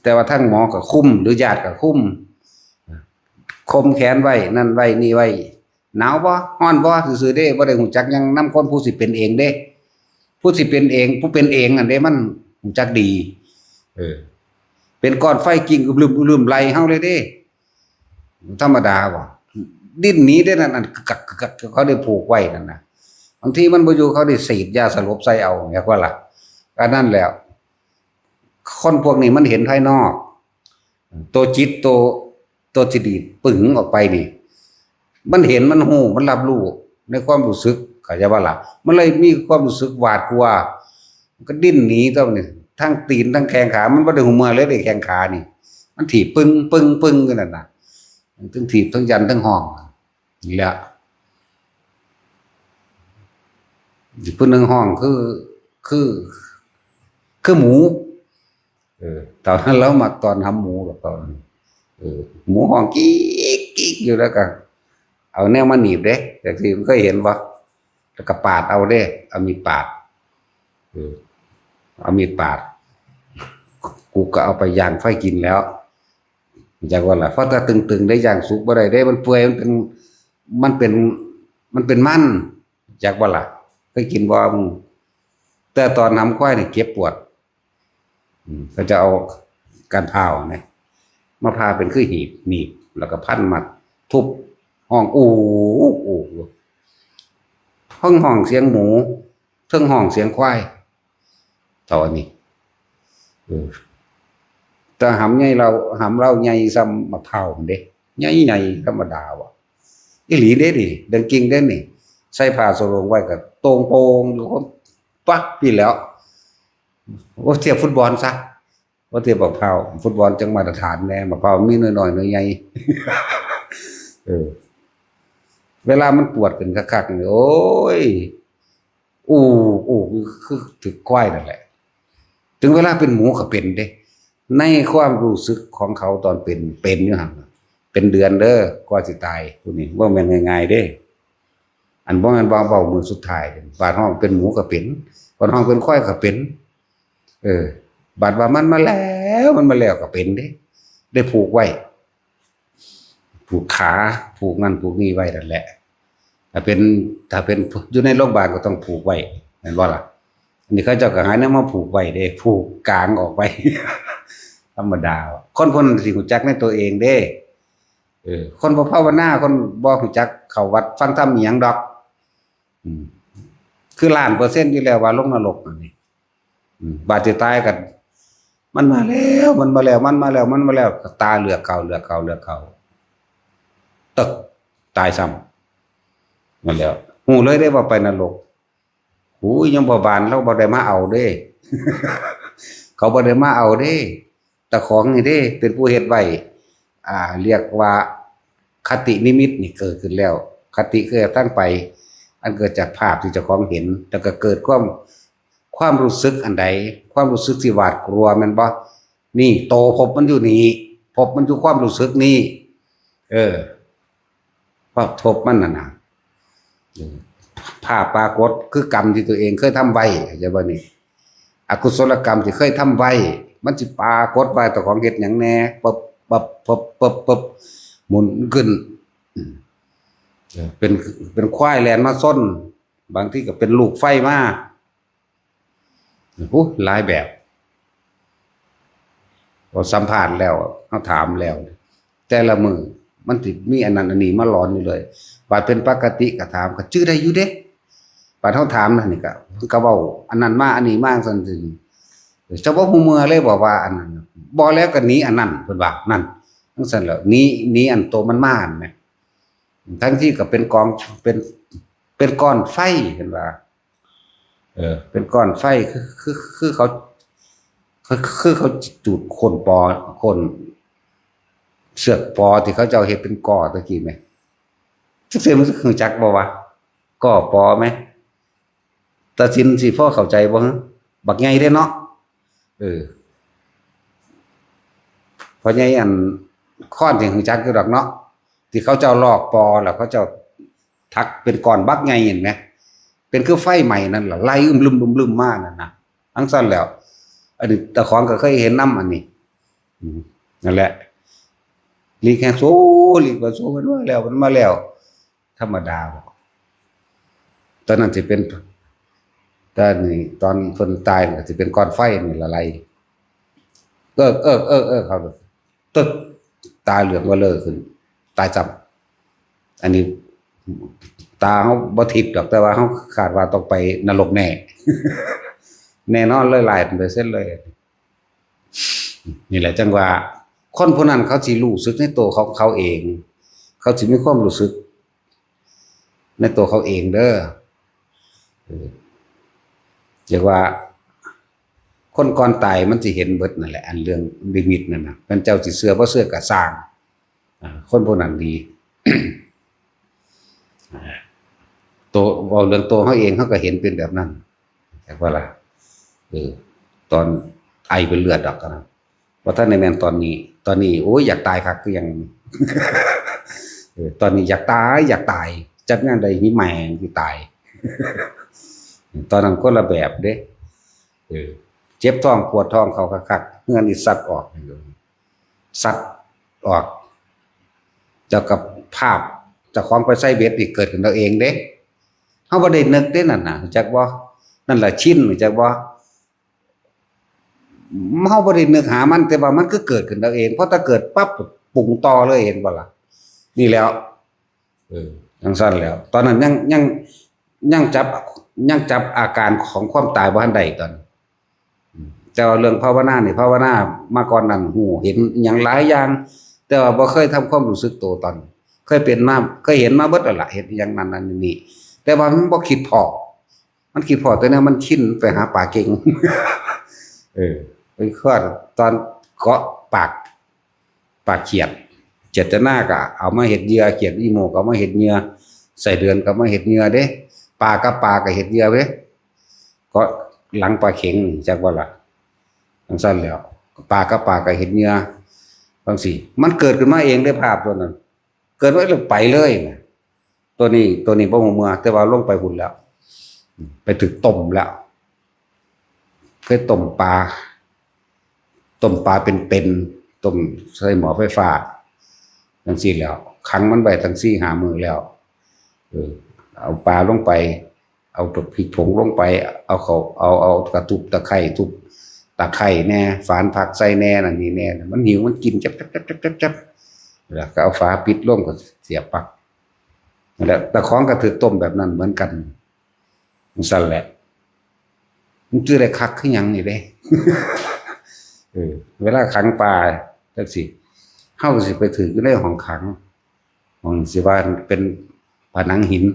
แต่ว่าทางหมอก็คุม หรือญาติก็คุม คมแขนไว้ นั่นไว้ นี่ไว้ หนาวบ่ ฮ้อนบ่ ซื่อๆเด้ บ่ได้ฮู้จักหยังนำคนผู้สิเป็นเองเด้ ผู้สิเป็นเอง ผู้เป็นเองนั่นเด้ มันฮู้จักดี เออ เป็นก้อนไฟกิ่งอึมลืม อึมลืมไล่เฮาเลยเด้ ธรรมดาบ่ ดิ้นหนีได้นั่น อันกักกักกัก เขาได้ผูกไว้นั่นน่ะ บางทีมันบ่อยู่ เขาได้ฉีดยาสลบใส่เอา เรียกว่าล่ะ อันนั้นแหละ คนพวกนี้มันเห็นภายนอก ตัวจิต ตัว ตัวที่ดีดปึ๋งออกไปนี่ มันเห็น มันฮู้ มันรับรู้ในความรู้สึก เข้าใจบ่ล่ะ มันเลยมีความรู้สึกหวาดกลัว มันก็ดิ้นหนีตัวนี่ ทั้งตีนทั้งแข้งขา มันบ่ได้ฮู้เมื่อยเลยเด้ แข้งขานี่ มันถีบปึ้ง ปึ้ง ปึ้งอยู่นั่นน่ะ ทั้งถีบทั้งยันทั้งฮ้อง นี่แหละ ผู้หนึ่งฮ้องคือ คือ คือหมู เออ ตอนนั้นเรามักตอนหำหมูดอกตอนนั้น เออ หมูฮ้องกี๊กกี๊กอยู่ แล้วก็เอาแนวมาหนีบเด้ จักซี่ เคยเห็นบ่ แล้วก็ปาดเอาเด้ เอามีดปาด เออ เอามีดปาด กูก็เอาไปย่างไฟกินแล้ว จักว่าล่ะ เพราะถ้าตึงๆได้ย่างสุกบ่ได้เด้ มันเปื่อย มันเป็น มันเป็น มันเป็นมัน จักว่าล่ะ เคยกินบ่มึง แต่ตอนหำควายนี่เจ็บปวด อืม เขาจะเอาก้านพร้าวนะ มาผ่าเป็นคือหีบ หนีบ แล้วก็พันมัด ทุบ ฮ้อง อู้ อู้ อู้ ทั้งฮ้องเสียงหมู ทั้งฮ้องเสียงควาย เท่าอันนี้ เออ แต่หำใหญ่ลาว หำลาวใหญ่ส่ำมะพร้าวหั้นเด้ ใหญ่ๆธรรมดาว่ะ อีหลีเด้นี่ เรื่องจริงเด้นี่ ใส่ผ้าสโรงไว้ก็โต่งโป่งอยู่ ปั๊บ ปี้แหล้ว โอ้ เทียบฟุตบอลซะ ว่าเทียบบักพร้าว ฟุตบอลจั่งมาตรฐานแหน่ บักพร้าวมีหน่วยน้อยหน่วยใหญ่ เออ เวลามันปวดขึ้นคักๆนี่ โอ้ย อู้ อู้ คือถือควายนั่นแหละ ถึงเวลาเป็นหมูก็เป็นเด้ ในความรู้สึกของเขาตอนเป็น เป็นอยู่หั่นน่ะ เป็นเดือนเด้อ กว่าสิตาย ผู้นี้ บ่แม่นง่ายๆเด้ อันบ่แม่นว่าเว้ามื้อสุดท้ายเด้ บาดฮ้องเป็นหมูก็เป็น บาดฮ้องเป็นควายก็เป็น เออ บาดว่ามันมาแล้ว มันมาแล้วก็เป็นเด้ ได้ผูกไว้ ผูกขา ผูกนั่นผูกนี่ไว้นั่นแหละ ถ้าเป็น ถ้าเป็นอยู่ในโรงพยาบาลก็ต้องผูกไว้ แม่นบ่ล่ะ? อันนี้เขาเจ้าก็หาแนวมาผูกไว้เด้ ผูกกางออกไว้ ธรรมดา คนพวกนั้นสิรู้จักในตัวเองเด้ เออ คนบ่ภาวนา คนบ่รู้จักเข้าวัดฟังธรรมอิหยังดอก อืม คือล้านเปอร์เซ็นต์อยู่แล้วว่าลงนรกอันนี้ อืม บาดสิตายกัน มันมาแล้ว มันมาแล้ว มันมาแล้ว มันมาแล้ว ตาเหลือกเขา เหลือกเขา เหลือกเขา ตึก ตายซ้ำ นั่นแหล้ว ฮู้เลยเด้ว่าไปนรก หูย ยังบ่บาน เราบ่ได้มาเอาเด้ เขาบ่ได้มาเอาเด้ เจ้าของนี่เด้ เป็นผู้เฮ็ดไว้ อ่า เรียกว่าคตินิมิตนี่เกิดขึ้นแล้ว คติคือทางไป อันเกิดจากภาพที่เจ้าของเห็น แล้วก็เกิดความ ความรู้สึกอันใด ความรู้สึกที่หวาดกลัวแม่นบ่ นี่โตภพมันอยู่นี่ ภพมันอยู่ความรู้สึกนี่ เออ ภาพภพมันน่ะนะ เออ ภาพปรากฏคือกรรมที่ตัวเองเคยทำไว้ เข้าใจบ่นี่ อกุศลกรรมที่เคยทำไว้ มันสิปรากฏว่าเจ้าของเฮ็ดหยังแหน่ ปึ๊บ ปึ๊บ ปึ๊บ ปึ๊บ ปึ๊บ หมุนขึ้น อืม เออ เป็น เป็นควายแล่นมาชน บางทีก็เป็นลูกไฟมา โอ้ หลายแบบ พอสัมภาษณ์แล้ว เฮาถามแล้ว แต่ละมื้อมันสิมีอันนั้นอันนี้มาหลอนอยู่เลย บาดเป็นปกติก็ถาม ก็จื่อได้อยู่เด้ บาดเฮาถามนั่นนี่ก็ มันก็เว้าอันนั้นมา อันนี้มา จั่งซั้น เจ้าบ่ฮู้เมื่อเลยบอกว่าอันนั้น บ่แล้วก็หนีอันนั้น เพิ่นว่า นั่น จั่งซั้นแหล้ว หนี หนีอันโตมันมาหั่นแหม ทั้งที่ก็เป็นกอง เป็น เป็นก้อนไฟ เพิ่นว่า เออ เป็นก้อนไฟ คือ คือ คือเขา คือ คือเขาจุดโคนปอ โคน เสือกปอที่เขาเจ้าเฮ็ดเป็นก่อตะกี้แหม จักเทื่อมันรู้จักบ่วะ ก่อปอแหม ตาสินสิพอเข้าใจบ่ฮะ บักใหญ่เด้เนาะ เออ พ่อใหญ่อันค้อนที่รู้จักอยู่ดอกเนาะ ที่เขาเจ้าลอกปอแล้วเขาเจ้าถักเป็นก้อนบักใหญ่เห็นไหม เป็นคือไฟไหม้นั่นล่ะ ไล่อึมลึมๆมานั่นน่ะ จั่งซั้นแหล้ว อันนี้เจ้าของก็เคยเห็นนำอันนี้ อืม นั่นแหละ หลีกแห่งโซ หลีกว่าโซ มันมาแล้ว มันมาแล้ว ธรรมดาบ่ ตอนนั้นสิเป็น ตอนนี้ ตอนเพิ่นตายก็สิเป็นก้อนไฟนี่ละไล่ เอิก เอิก เอิก เอิก เขาตึก ตาเหลืองเบ้อเร่อขึ้น ตายซ้ำ อันนี้ ตาเฮาบ่ทิพย์ดอก แต่ว่าเฮาคาดว่าต้องไปนรกแน่ แน่นอนเลย ล้านเปอร์เซ็นต์เลย นี่แหละจั่งว่า คนผู้นั้นเขาสิรู้สึกในตัวของเขาเอง เขาสิมีความรู้สึกในตัวเขาเองเด้อ เออ เรียกว่า คนก่อนตายมันสิเห็นเบิดนั่นแหละ อันเรื่องนิมิตนั่นน่ะ แม่นเจ้าสิเชื่อบ่เชื่อก็ซ่าง อ่า คนผู้นั้นดี อ่า ตัว เว้าเรื่องตัวเขาเองเขาก็เห็นเป็นแบบนั้น จักว่าล่ะ เออ ตอนไอเป็นเลือดดอกนะ บ่ทันได้แม่นตอนนี้ ตอนนี้ โอ้ย อยากตายคักคือหยัง เออ ตอนนี้อยากตาย อยากตาย จักยามใดมีแม่งสิตาย ตอนนั้นคนละแบบเด้ เออ เจ็บท้องปวดท้องเข้าคักๆ เฮือนนี่สัดออก สัดออก เจ้ากับภาพเจ้าของไปใส่เบ็ดนี่เกิดขึ้นเอาเองเด้ เฮาบ่ได้นึกเด้นั่นน่ะ รู้จักบ่ นั่นล่ะชิน รู้จักบ่ เฮาบ่ได้นึกหามัน แต่ว่ามันก็เกิดขึ้นเอาเอง พอแต่เกิดปั๊บปรุงต่อเลย เห็นบ่ล่ะ นี่แหล้ว เออ จั่งซั้นแหล้ว ตอนนั้นยัง ยัง ยังจับ ยังจับอาการของความตายบ่ทันได้ตอน แต่ว่าเรื่องภาวนานี่ ภาวนามาก่อนนั้น ฮู้เห็นอิหยังหลายอย่าง แต่ว่าบ่เคยทำความรู้สึกตัวตอน เคยเป็นมา เคยเห็นมาเบิดแล้วล่ะ เห็นอย่างนั้นนั่นนี่ แต่ว่ามันบ่คิดพ้อ มันคิดพ้อแต่เนี่ยมันชินไปหาปลาเก่ง เออ ไปคอดตอนเกาะปาก ปากเขียด เขียดจะหน้าก็เอามาเฮ็ดเหยื่อ เขียดอีโมก็เอามาเฮ็ดเหยื่อ ไส้เดือนก็เอามาเฮ็ดเหยื่อเด้ ปลากับปลาก็เฮ็ดเหยื่อเด้ ก็หลังปลาเข็งจักว่าล่ะ จังซั่นแล้ว ปลากับปลาก็เฮ็ดเหยื่อ จังซี่ มันเกิดขึ้นมาเองได้ภาพตัวนั้น เกิดมาแล้วไปเลยนะ ตัวนี้ ตัวนี้บ่ฮู้เมือ แต่ว่าลงไปหุ่นแล้ว ไปถึกต้มแล้ว เคยต้มปลา ต้มปลาเป็นๆ ต้มใส่หม้อไฟฟ้า จังซี่แล้ว ขังมันไว้ตั้งสี่ห้ามื้อแล้ว เออ เอาปลาลงไป เอาพริกผงลงไป เอาเขา เอา เอากระทุบตะไคร้ทุบตะไคร้แน่ ฝานผักใส่แน่ นั่นนี่แน่ มันหิว มันกินจับจับจับจับจับจับ แล้วก็เอาฝาปิดลงก็เสียบปลั๊ก นั่นแหละ แต่ของก็ถืกต้มแบบนั้นเหมือนกัน จังซั่นแหละ มันคือได้คักคือหยังนี่เด้ เออ เวลาขังปลาจังซี่ เฮาก็สิไปถืกอยู่ในห้องขัง ห้องสิว่าเป็นผนังหิน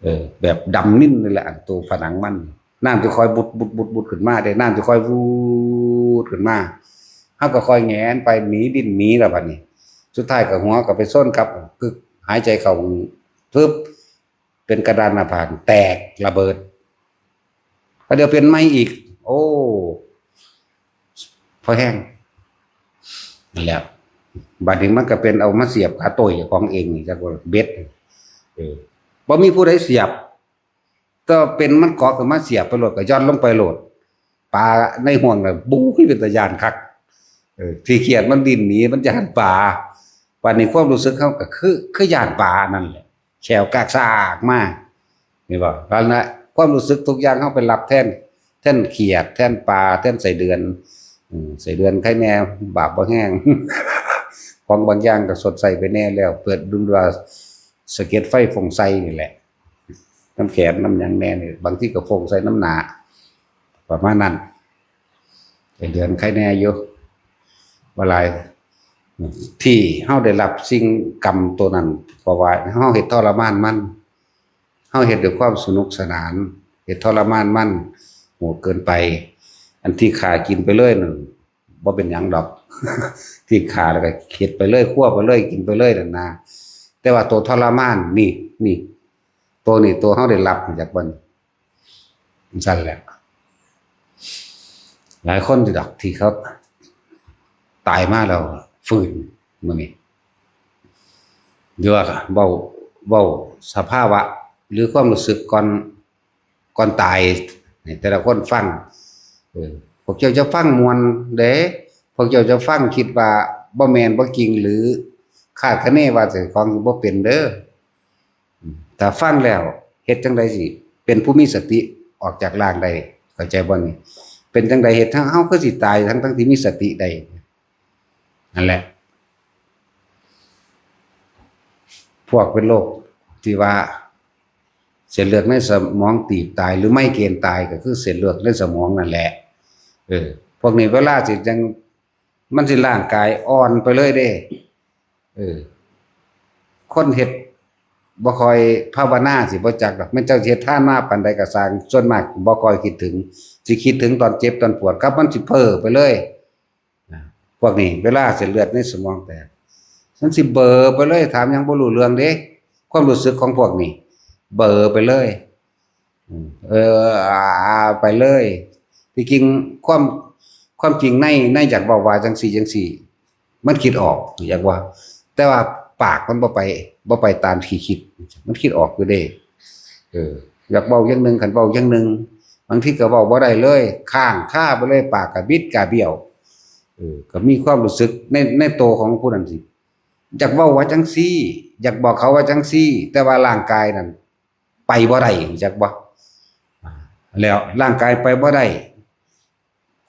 เออ แบบดำนิ่นเลยแหละ อันตัวผนังมัน น้ำจะคอยบุดบุดบุดบุดขึ้นมาเด้ น้ำจะคอยบูดขึ้นมา เฮาก็คอยแหงนไป หนีดิ้นหนีแล้วบัดนี้ สุดท้ายก็หัวก็ไปชนกับ กึก หายใจเข้า ปึ๊บ เป็นกระดานหน้าผากแตกระเบิด ก็เดี๋ยวเป็นไหม้อีก โอ้ พอแห้ง นั่นแหละ บัดนี้มันก็เป็นเอามาเสียบขาโต้ยของเองนี่ จักว่าเบ็ด เออ บ่มีผู้ใดเสียบ แต่เป็นมันเกาะขึ้นมาเสียบไปโลด ก็ย่อนลงไปโลด ปลาในห่วงน่ะ บู๊ย เป็นตาย้านคัก เออ ขี้เขียดมันดิ้นหนี มันย้านปลา บัดนี้ความรู้สึกเฮาก็คือ คือย้านปลานั่นแหละ แข้วกากซากมา นี่บ่ นั่นแหละ ความรู้สึกทุกอย่างเฮาไปรับแทน แทนเขียด แทนปลา แทนไส้เดือน อืม ไส้เดือนไคแน่ บาปบ่แฮง ของบางอย่างก็ชดใช้ไปแน่แล้ว เปิดดูว่าสะเก็ดไฟฟงไซนี่แหละ น้ำแขนน้ำหยังแน่นี่ บางทีก็ฟงใส่น้ำหนา ประมาณนั้น ไส้เดือนไคแน่อยู่ บ่หลาย ที่เฮาได้รับสิ่งกรรมตัวนั้น เพราะว่าเฮาเฮ็ดทรมานมัน เฮาเฮ็ดด้วยความสนุกสนาน เฮ็ดทรมานมัน โหดเกินไป อันที่ฆ่ากินไปเลยนั่น บ่เป็นหยังดอก ที่ฆ่าแล้วก็เฮ็ดไปเลย คั่วไปเลย กินไปเลยนั่นนะ แต่ว่าตัวทรมานนี่ นี่ ตัวนี่ ตัวเฮาได้รับมาจากมัน จั่งซั่นแหละ หลายคนอยู่ดอกที่เขาตายมาแล้วฟื้นมื้อนี้ หรือว่าเว้า เว้าสภาวะ หรือความรู้สึกก่อน ก่อนตาย ให้แต่ละคนฟัง เออ พวกเจ้าจะฟังม่วนเด้ พวกเจ้าจะฟังคิดว่าบ่แม่นบ่จริง หรือคาดคะเนว่าเจ้าของสิบ่เป็นเด้อ อืม ถ้าฟังแล้วเฮ็ดจั่งใดสิเป็นผู้มีสติออกจากร่างได้ เข้าใจบ่นี่ เป็นจั่งใดเฮ็ดให้เฮาคือสิตายทั้งๆที่มีสติได้ นั่นแหละ พวกเป็นโรคที่ว่าเส้นเลือดในสมองตีบตายหรือไมเกรนตายก็คือเส้นเลือดในสมองนั่นแหละ เออ พวกนี้เวลาสิจั่ง มันสิร่างกายอ่อนไปเลยเด้ เออ คนเฮ็ดบ่ค่อยภาวนาสิบ่จักดอก แม่นเจ้าสิเฮ็ดทานมาปานใดก็ซ่าง ส่วนมากบ่ค่อยคิดถึง สิคิดถึงตอนเจ็บตอนปวด กับมันสิเพ้อไปเลย นะ พวกนี้เวลาเส้นเลือดในสมองแตก มันสิเบลอไปเลย ถามหยังบ่รู้เรื่องเด้ ความรู้สึกของพวกนี้ เบลอไปเลย อืม เออ อ่า ไปเลย ที่จริงความ ความจริงใน ในอยากบอกว่าจั่งซี่จั่งซี่ มันคิดออก อยากว่า แต่ว่าปากมันบ่ไป บ่ไปตามที่คิด มันคิดออกอยู่เด้ เออ อยากเว้าอย่างหนึ่ง คันเว้าอย่างหนึ่ง บางทีก็เว้าบ่ได้เลย ค้างคาไปเลย ปากก็บิดก็เบี้ยว เออ ก็มีความรู้สึกใน ในตัวของผู้นั้นสิ อยากเว้าว่าจั่งซี่ อยากบอกเขาว่าจั่งซี่ แต่ว่าร่างกายนั่นไปบ่ได้ รู้จักบ่ แล้วร่างกายไปบ่ได้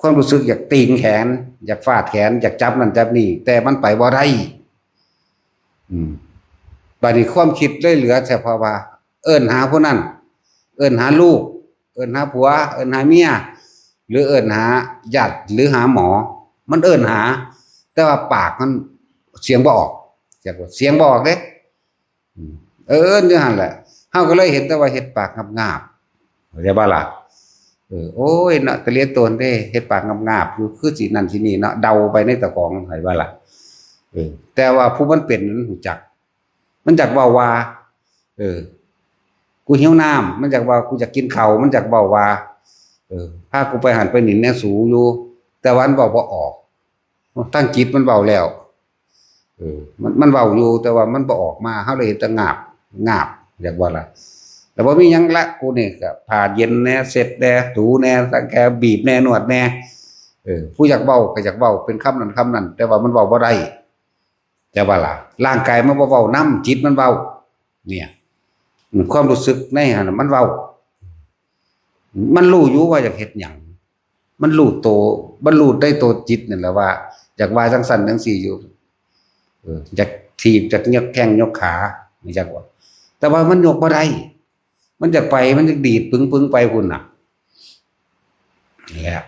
ความรู้สึกอยากตีงแขน อยากฟาดแขน อยากจับนั่นจับนี่ แต่มันไปบ่ได้ อืม บัดนี้ความคิดเลยเหลือเฉพาะว่า เอิ้นหาผู้นั้น เอิ้นหาลูก เอิ้นหาผัว เอิ้นหาเมีย หรือเอิ้นหาญาติ หรือหาหมอ มันเอิ้นหา แต่ว่าปากมันเสียงบ่ออก จักว่าเสียงบ่ออกเด้ อืม เออ อยู่หั่นแหละ เฮาก็เลยเห็นแต่ว่าเฮ็ดปากงาบๆ เข้าใจบ่ล่ะ เออ โอ้ย เนาะ ตะเหลียโตนเด้ เฮ็ดปากงาบๆ อยู่ คือสินั่นสินี่เนาะ เดาไปในเจ้าของ เข้าใจบ่ล่ะ เออ แต่ว่าผู้มันเป็นมันรู้จัก มันอยากเว้าว่า เออ กูหิวน้ำ มันอยากว่า กูอยากกินข้าว มันอยากเว้าว่า เออ พากูไปหั่นไปนี่แหน่สูอยู่ แต่ว่ามันเว้าบ่ออก ทางจิตมันเว้าแล้ว เออ มัน มันเว้าอยู่ แต่ว่ามันบ่ออกมา เฮาเลยเห็นแต่งาบ งาบ อยากว่าล่ะ แต่บ่มีหยังละ กูนี่ก็ผ้าเย็นแหน่ เช็ดแหน่ ถูแหน่ สังแค บีบแหน่ นวดแหน่ เออ ผู้อยากเว้าก็อยากเว้า เป็นคำนั้นคำนั้น แต่ว่ามันเว้าบ่ได้ แต่ว่าล่ะ ร่างกายมันบ่เว้านำ จิตมันเว้า เนี่ย อืม ความรู้สึกในหั่นน่ะมันเว้า มันรู้อยู่ว่าอยากเฮ็ดหยัง มันรู้โต มันรู้ในโตจิตนั่นแหละว่า อยากว่าจั่งซั้นจั่งซี้อยู่ เออ อยากถีบ อยากยกแข้งยกขา อยากว่า แต่ว่ามันยกบ่ได้ มันอยากไป มันอยากดีดปึงๆ ไปพุ้นน่ะ นี่แหละ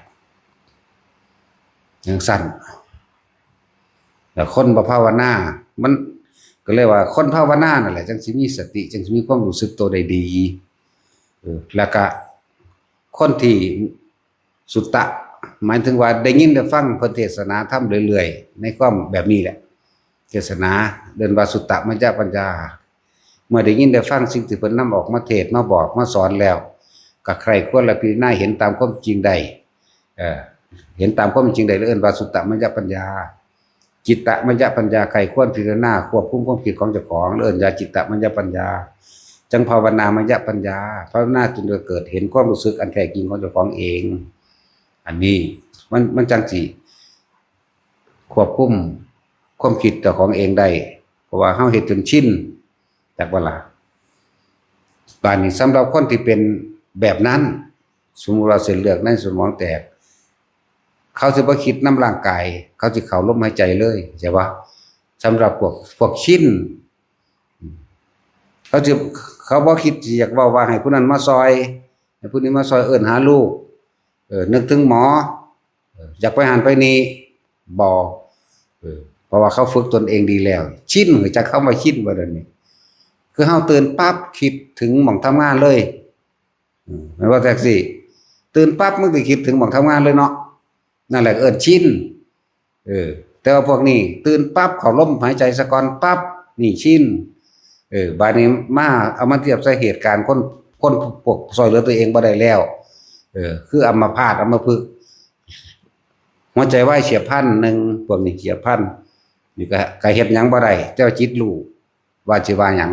จั่งซั้น แล้วคนบ่ภาวนา มันก็เลยว่าคนภาวนานั่นแหละ จั่งสิมีสติ จั่งสิมีความรู้สึกโตได้ดี เออ แล้วก็คนที่สุตตะ หมายถึงว่าได้ยินได้ฟังเพิ่นเทศนาธรรมเรื่อยๆ ในความแบบนี้แหละ เทศนา เอิ้นว่าสุตตมยปัญญา เมื่อได้ยินได้ฟังสิ่งที่เพิ่นนำออกมาเทศน์มาบอกมาสอนแล้ว ก็ใคร่ครวญและพิจารณาเห็นตามความจริงได้ เอ่อ เห็นตามความจริงได้ เอิ้นว่าสุตตมยปัญญา จิตตมยปัญญา ใคร่ครวญพิจารณาควบคุมความคิดของเจ้าของ เอิ้นว่าจิตตมยปัญญา จั่งภาวนามยปัญญา ภาวนาจนเกิดเห็นความรู้สึกอันแท้จริงของเจ้าของเอง อันนี้มัน มันจั่งสิควบคุมความคิดเจ้าของเองได้ เพราะว่าเฮาเฮ็ดจนชิน จักบ่ล่ะ บาดนี้สำหรับคนที่เป็นแบบนั้น สมมุติว่าเส้นเลือดในสมองแตก เขาสิบ่คิดนำร่างกาย เขาสิเข้าลมหายใจเลย ใช่ปะ สำหรับพวก พวกชิน เขาสิ เขาบ่คิดสิอยากเว้าว่าให้ผู้นั้นมาซอย ให้ผู้นี้มาซอย เอิ้นหาลูก เออ นึกถึงหมอ เออ อยากไปหั่นไปนี่ บ่ เออ เพราะว่าเขาฝึกตนเองดีแล้ว ชิน รู้จักคำว่าชินบ่เดี๋ยวนี้ คือเฮาตื่นปั๊บคิดถึงหม่องทำงานเลย อืม แม่นบ่แท็กซี่ ตื่นปั๊บมันสิคิดถึงหม่องทำงานเลยเนาะ นั่นแหละเอิ้นชิน เออ แต่ว่าพวกนี้ตื่นปั๊บเข้าลมหายใจซะก่อนปั๊บ นี่ชิน เออ บาดนี้มาเอามาเทียบใส่เหตุการณ์คน คนพวกซอยเหลือตัวเองบ่ได้แล้ว เออ คืออัมพาตอัมพฤกษ์ หัวใจวายเฉียบพลันหนึ่ง พวกนี้เฉียบพลัน นี่ก็ ก็เฮ็ดหยังบ่ได้ แต่ว่าจิตรู้ว่าสิว่าหยัง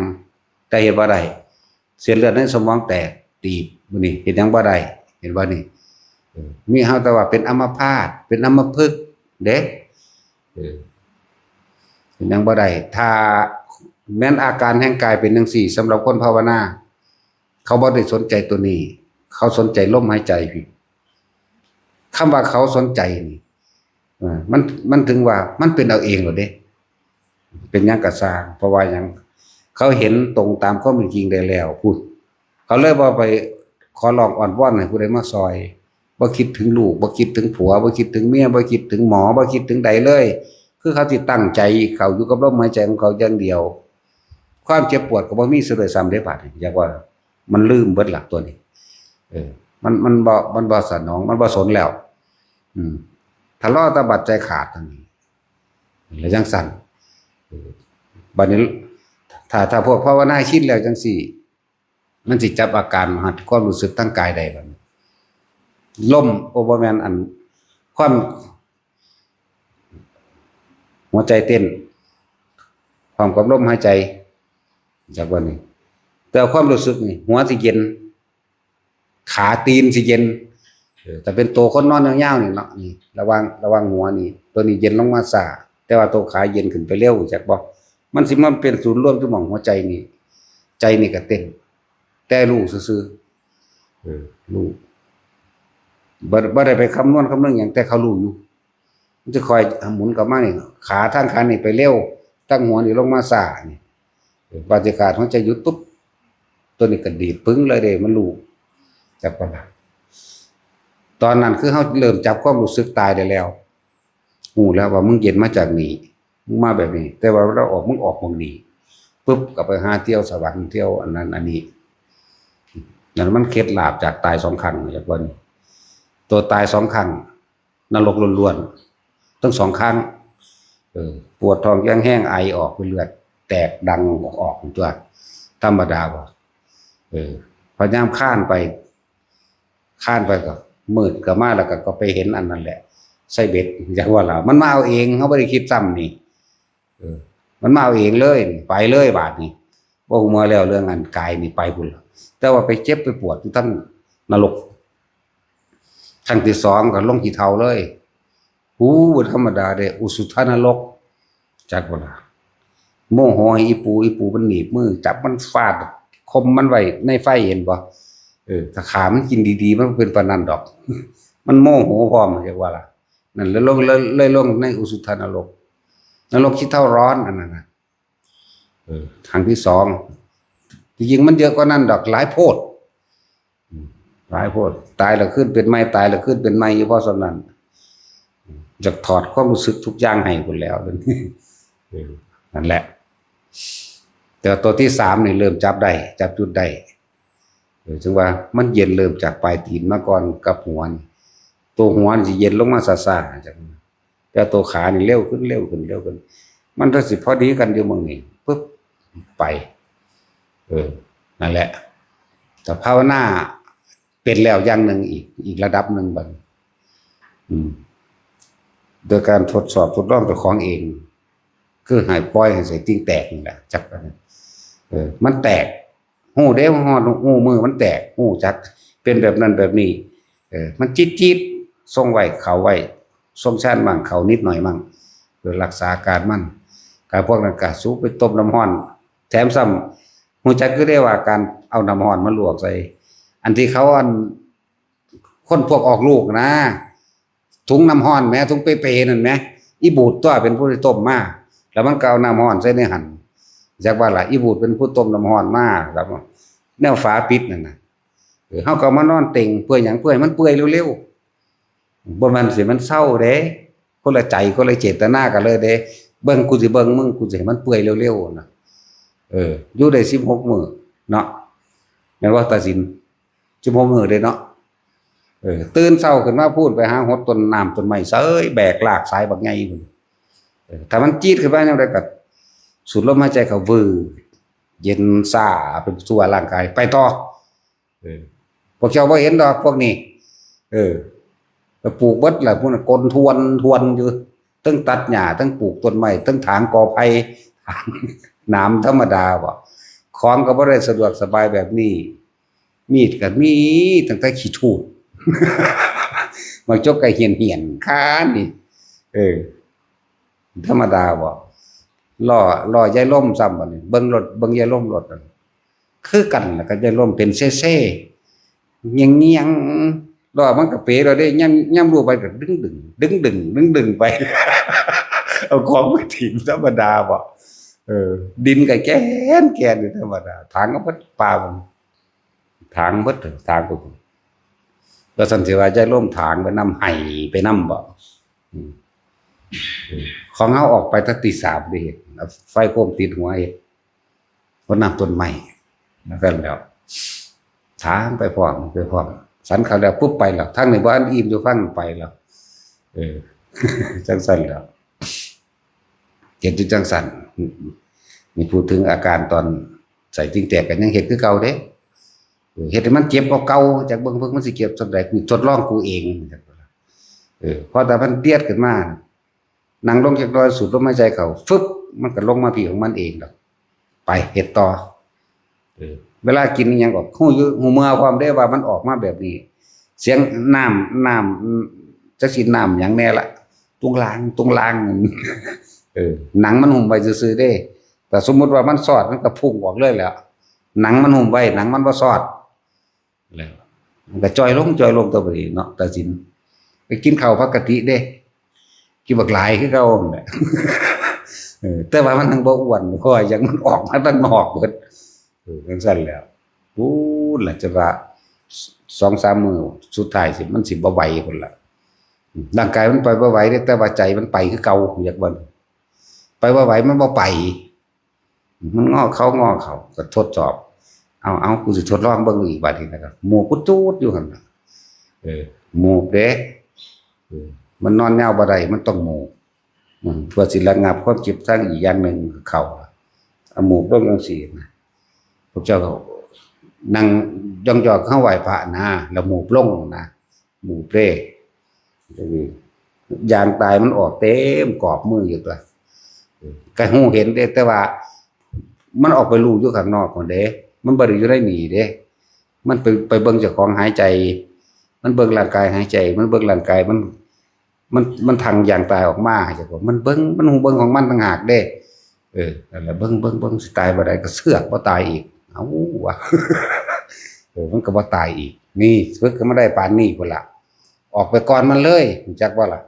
แต่เฮ็ดบ่ได้ เส้นเลือดในสมองแตก ตีบ มื้อนี้เฮ็ดหยังบ่ได้ เห็นบ่นี่ เออ มีเฮาแต่ว่าเป็นอัมพาต เป็นอัมพฤกษ์เด้ เออ เฮ็ดหยังบ่ได้ ถ้าแม่นอาการแห่งกายเป็นจั่งซี้ สำหรับคนภาวนา เขาบ่ได้สนใจตัวนี้ เขาสนใจลมหายใจพี้ คำว่าเขาสนใจนี่ เออ มัน มันถึงว่ามันเป็นเอาเองแล้วเด้ เป็นหยังก็ซ่าง เพราะว่าหยัง เขาเห็นตรงตามความเป็นจริงได้แล้วพุ้น เขาเลยบ่ไปขอร้องอ้อนวอนให้ผู้ใดมาซอย บ่คิดถึงลูก บ่คิดถึงผัว บ่คิดถึงเมีย บ่คิดถึงหมอ บ่คิดถึงใดเลย คือเขาสิตั้งใจเข้าอยู่กับลมหายใจของเขาอย่างเดียว ความเจ็บปวดก็บ่มีซะด้วยซ้ำเด้ บาดนี้ อยากว่ามันลืมเบิดละตัวนี้ เออ มัน มันบ่ มันบ่สนอง มันบ่สนแล้ว อืม ทะเลาะตะบัดใจขาดทั้งนี้ แล้วจั่งซั่น เออ บัดนี้ ถ้า ถ้าพวกภาวนาชินแล้วจั่งซี้ มันสิจับอาการหัดความรู้สึกทางกายได้บัดนี้ ลม โอ้ บ่แม่น อัน ความ หัวใจเต้น พร้อมกับลมหายใจ จากวันนี้ แต่ความรู้สึกนี่ หัวสิเย็น ขาตีนสิเย็น เออ แต่เป็นตัวคนนอนยาวๆนี่เนาะ นี่ ระหว่าง ระหว่างหัวนี่ ตัวนี้เย็นลงมาช้า แต่ว่าตัวขาเย็นขึ้นไปเร็ว จักบ่ มันสิมาเป็นศูนย์รวมอยู่หม่องหัวใจนี่ ใจนี่ก็เต้น แต่รู้ซื่อๆ เออ รู้ บ่ บ่ได้ไปคำนวณคำนึงหยัง แต่เขารู้อยู่ มันจะคอยหมุนกลับมานี่ ขาทางขานี่ไปเร็ว ทางหัวนี่ลงมาช้านี่ เออ บรรยากาศหัวใจหยุดปุ๊บ ตัวนี้ก็ดีดปึ้งเลยเด้ มันรู้ จักบ่ล่ะ ตอนนั้นคือเฮาเริ่มจับความรู้สึกตายได้แล้ว รู้แล้วว่ามึงเย็นมาจากนี่ มึงมาแบบนี้ แต่ว่าเราออก มึงออกหม่องนี้ ปุ๊บ ก็ไปหาเที่ยวสวรรค์ เที่ยวอันนั้นอันนี้ นั่นมันเคล็ดลับจากตายสองครั้ง อยากว่านี่ ตัวตายสองครั้ง นรกล้วนๆ ทั้งสองครั้ง เออ ปวดท้องแข็งแฮง ไอออกเป็นเลือด แตกดังออกๆ ตัว ธรรมดาบ่ เออ พยายามคานไป คานไปก็มืดก็มา แล้วก็ ก็ไปเห็นอันนั้นแหละ ไส้เบ็ด อยากว่าล่ะ มันมาเอาเอง เขาไม่ได้คิดซ้ำนี่ เออ มันมาเอาเองเลย ไปเลยบาดนี้ บ่ฮู้เมื่อแล้ว เรื่องอันกายนี่ไปพุ่นละ แต่ว่าไปเจ็บไปปวดอยู่ทั้งนรก ครั้งที่สองก็ลงขี้เถ้าเลย อู้ ธรรมดาเด้ อุสุทนรก จักบ่ล่ะ โมโหให้อีปู อีปูมันหนีบมือ จับมันฟาด คมมันไว้ในไฟ เห็นบ่ เออ ถ้าขามันกินดีๆ มันเป็นปานนั้นดอก มันโมโหพร้อม เรียกว่าล่ะ นั่นเลยลง เลย เลยลงในอุสุทนรก นรกขี้เถ้าร้อนอันนั้นนะ เออ ครั้งที่สอง จริงๆ มันเยอะกว่านั้นดอก หลายโพด อืม หลายโพด ตายแล้วขึ้นเป็นใหม่ ตายแล้วขึ้นเป็นใหม่ อยู่เพราะส่ำนั้น อยากถอดความรู้สึกทุกอย่างให้คุณแล้ว เออ นั่นแหละ แต่ตัวที่สามนี่เริ่มจับได้ จับจุดได้ เออ ถึงว่ามันเย็นเริ่มจากปลายตีนมาก่อนกับหัวนี่ ตัวหัวนี่สิเย็นลงมาช้าๆ จาก แต่ตัวขานี่เร็วขึ้น เร็วขึ้น เร็วขึ้น มันก็สิพอดีกันอยู่หม่องนี้ ปุ๊บ ไป เออ นั่นแหละ แต่ภาวนาเป็นแล้วอย่างหนึ่งอีก อีกระดับหนึ่งบัดนี้ อืม โดยการทดสอบทดลองเจ้าของเอง คือให้ปล่อยให้ไส้ติ่งแตกนี่แหละ จักอันนั้น เออ มันแตก ฮู้เด้ ฮอดฮู้มื้อมันแตก ฮู้จักเป็นแบบนั้นแบบนี้ เออ มันจี๊ดๆ ส่งไว้ เข้าไว้ ส่งซ่านมั่ง เข้านิดหน่อยมั่ง เพื่อรักษาอาการมัน การพวกนั้นก็สูบไปต้มน้ำร้อน แถมซ้ำ ฮู้จักอยู่เด้ว่าการเอาน้ำร้อนมาลวกใส่ อันที่เขาอัน คนพวกออกลูกนะ ถุงน้ำร้อนแหม ถุงเปเปนั่นแหม อีบูดตัวเป็นผู้ที่ต้มมา แล้วมันก็เอาน้ำร้อนใส่ในหั่น จักว่าล่ะ อีบูดเป็นผู้ต้มน้ำร้อนมา แล้วแนวฝาปิดนั่นน่ะ เออ เฮาก็มานอนเต็ง เปื่อยหยัง เปื่อย มันเปื่อยเร็วๆ บ่แม่นสิมันเซาเด้ คนละใจ คนละเจตนากันเลยเด้ เบิ่งกูสิเบิ่งมึง กูสิให้มันเปื่อยเร็วๆ นะ เออ อยู่ได้สิบหกมื้อเนาะ แม่นบ่ ตาสิน สิบหกมื้อเด้เนาะ เออ ตื่นเช้าขึ้นมาพู้นไปหาหดต้นน้ำต้นไม้เสย แบกลากสายบักใหญ่พู้น เออ ถ้ามันจี๊ดขึ้นมาแนวใดก็สูดลมหายใจเข้า วืด เย็นซ่าไปทั่วร่างกาย ไปต่อ เออ พวกเจ้าบ่เห็นดอกพวกนี้ เออ ก็ปลูกเบิดแหละ พวกนั้นกลนทวนทวนอยู่ ทั้งตัดหญ้า ทั้งปลูกต้นไม้ ทั้งถางกอไผ่ ถางหนามธรรมดาบ่ ของก็บ่ได้สะดวกสบายแบบนี้ มีดก็มีตั้งแต่ขี้ทูด มาจกก็เหี่ยนๆ คานี่ เออ ธรรมดาบ่ ล้อ ล้อยายลมซ้ำบัดนี้ เบิ่งรถ เบิ่งยายลมรถนั่น คือกันล่ะ ก็ยายลมเป็นเซ่ๆ เงียงๆ ล้อมันก็เป๋แล้วเด้ ย่ำ ย่ำลูกไปก็ดึงๆ ดึงๆ ดึงๆ ไป เอาของไปถิ่มธรรมดาบ่ เออ ดินก็แกนแกนอยู่ธรรมดา ถางก็เบิดป่ามัน ถางเบิดเถอะ ถางก็ แล้วซั่นสิว่ายายลมถางไปนำ ไห้ไปนำบ่ อืม ของเฮาออกไปตั้งตีสามเด้ เอาไฟโคมติดหัวเฮ็ด รดน้ำต้นไม้ นั่นแหล้ว ถางไปพร้อม ไปพร้อม สันเขาวแล้วปุ๊บไปแล้ว ทางนี้บ่ทันอิ่มอยู่ ฟังไปแล้ว เออ จังซั่นแหล้ว เฮ็ดอยู่จังซั่น นี่พูดถึงอาการตอนไส้ติ่งแตกก็ยังเฮ็ดคือเก่าเด้ เออ เฮ็ดให้มันเจ็บกว่าเก่า จักเบิ่ง เบิ่งมันสิเจ็บส่ำใด นี่ทดลองกูเอง เออ พอแต่มันเดียดขึ้นมา นั่งลงจักหน่อย สูดลมหายใจเข้า ฟึบ มันก็ลงมาพี้ของมันเองดอก ไป เฮ็ดต่อ เออ เวลากินอิหยังก็ฮู้อยู่ ฮู้เมื่อพร้อมเด้ว่ามันออกมาแบบนี้ เสียงน้ำ น้ำ จักสิน้ำหยังแน่ละ ตุงลาง ตุงลาง เออ หนังมันหุ้มไว้ซื่อๆเด้ แต่สมมุติว่ามันซอด มันก็พุ่งออกเลยแหละ หนังมันหุ้มไว้ หนังมันบ่ซอด แล้วมันก็จ่อยลง จ่อยลง ต่อไปนี้เนาะ ตาสิน ไปกินข้าวปกติเด้ กินบักหลายคือเก่านั่นแหละ เออ แต่ว่ามันทั้งบ่อ้วน เพราะว่าหยังมันออกมาทางนอกเบิด เออ จังซั่นแหล้ว พู้นล่ะ จะว่าสองสามมื้อสุดท้ายสิ มันสิบ่ไหวพุ้นล่ะ ร่างกายมันไปบ่ไหวเด้ แต่ว่าใจมันไปคือเก่า อยากว่า ไปบ่ไหว มันบ่ไป มันงอเขางอเขา ก็ทดสอบ เอาเอากูสิทดลองเบิ่งอีกบัดนี้นะครับ หมูกูจูดอยู่หั่นน่ะ เออ หมูเด้ เออ มันนอนยาวบ่ได้ มันต้องหมู อืม เพื่อสิระงับความเจ็บทั้งอีกอย่างหนึ่งคือเขา เอาหมูลงจังซี่นะ พวกเจ้าก็นั่งยองๆ เข้าไหว้พระนะ แล้วหมูลงนะ หมูเปรย์ อย่างตายมันออกเต็มกรอบมืออยู่ตัว ก็ฮู้เห็นเด้ แต่ว่า มันออกไปลู่อยู่ข้างนอกคนเด้ มันบ่ได้อยู่ในนี่เด้ มันไป ไปเบิ่งเจ้าของหายใจ มันเบิ่งร่างกายหายใจ มันเบิ่งร่างกายมัน มัน มันทางอย่างตายออกมา เจ้าของมันเบิ่ง มันฮู้เบิ่งของมันต่างหากเด้ เออ นั่นแหละ เบิ่ง เบิ่ง เบิ่ง สิตายบ่ได้ก็เสือกบ่ตายอีก เอ้า วะ เออ มันก็บ่ตายอีก นี่ ฝึกก็มาได้ปานนี้พุ้นล่ะ ออกไปก่อนมันเลย รู้จักบ่ล่ะ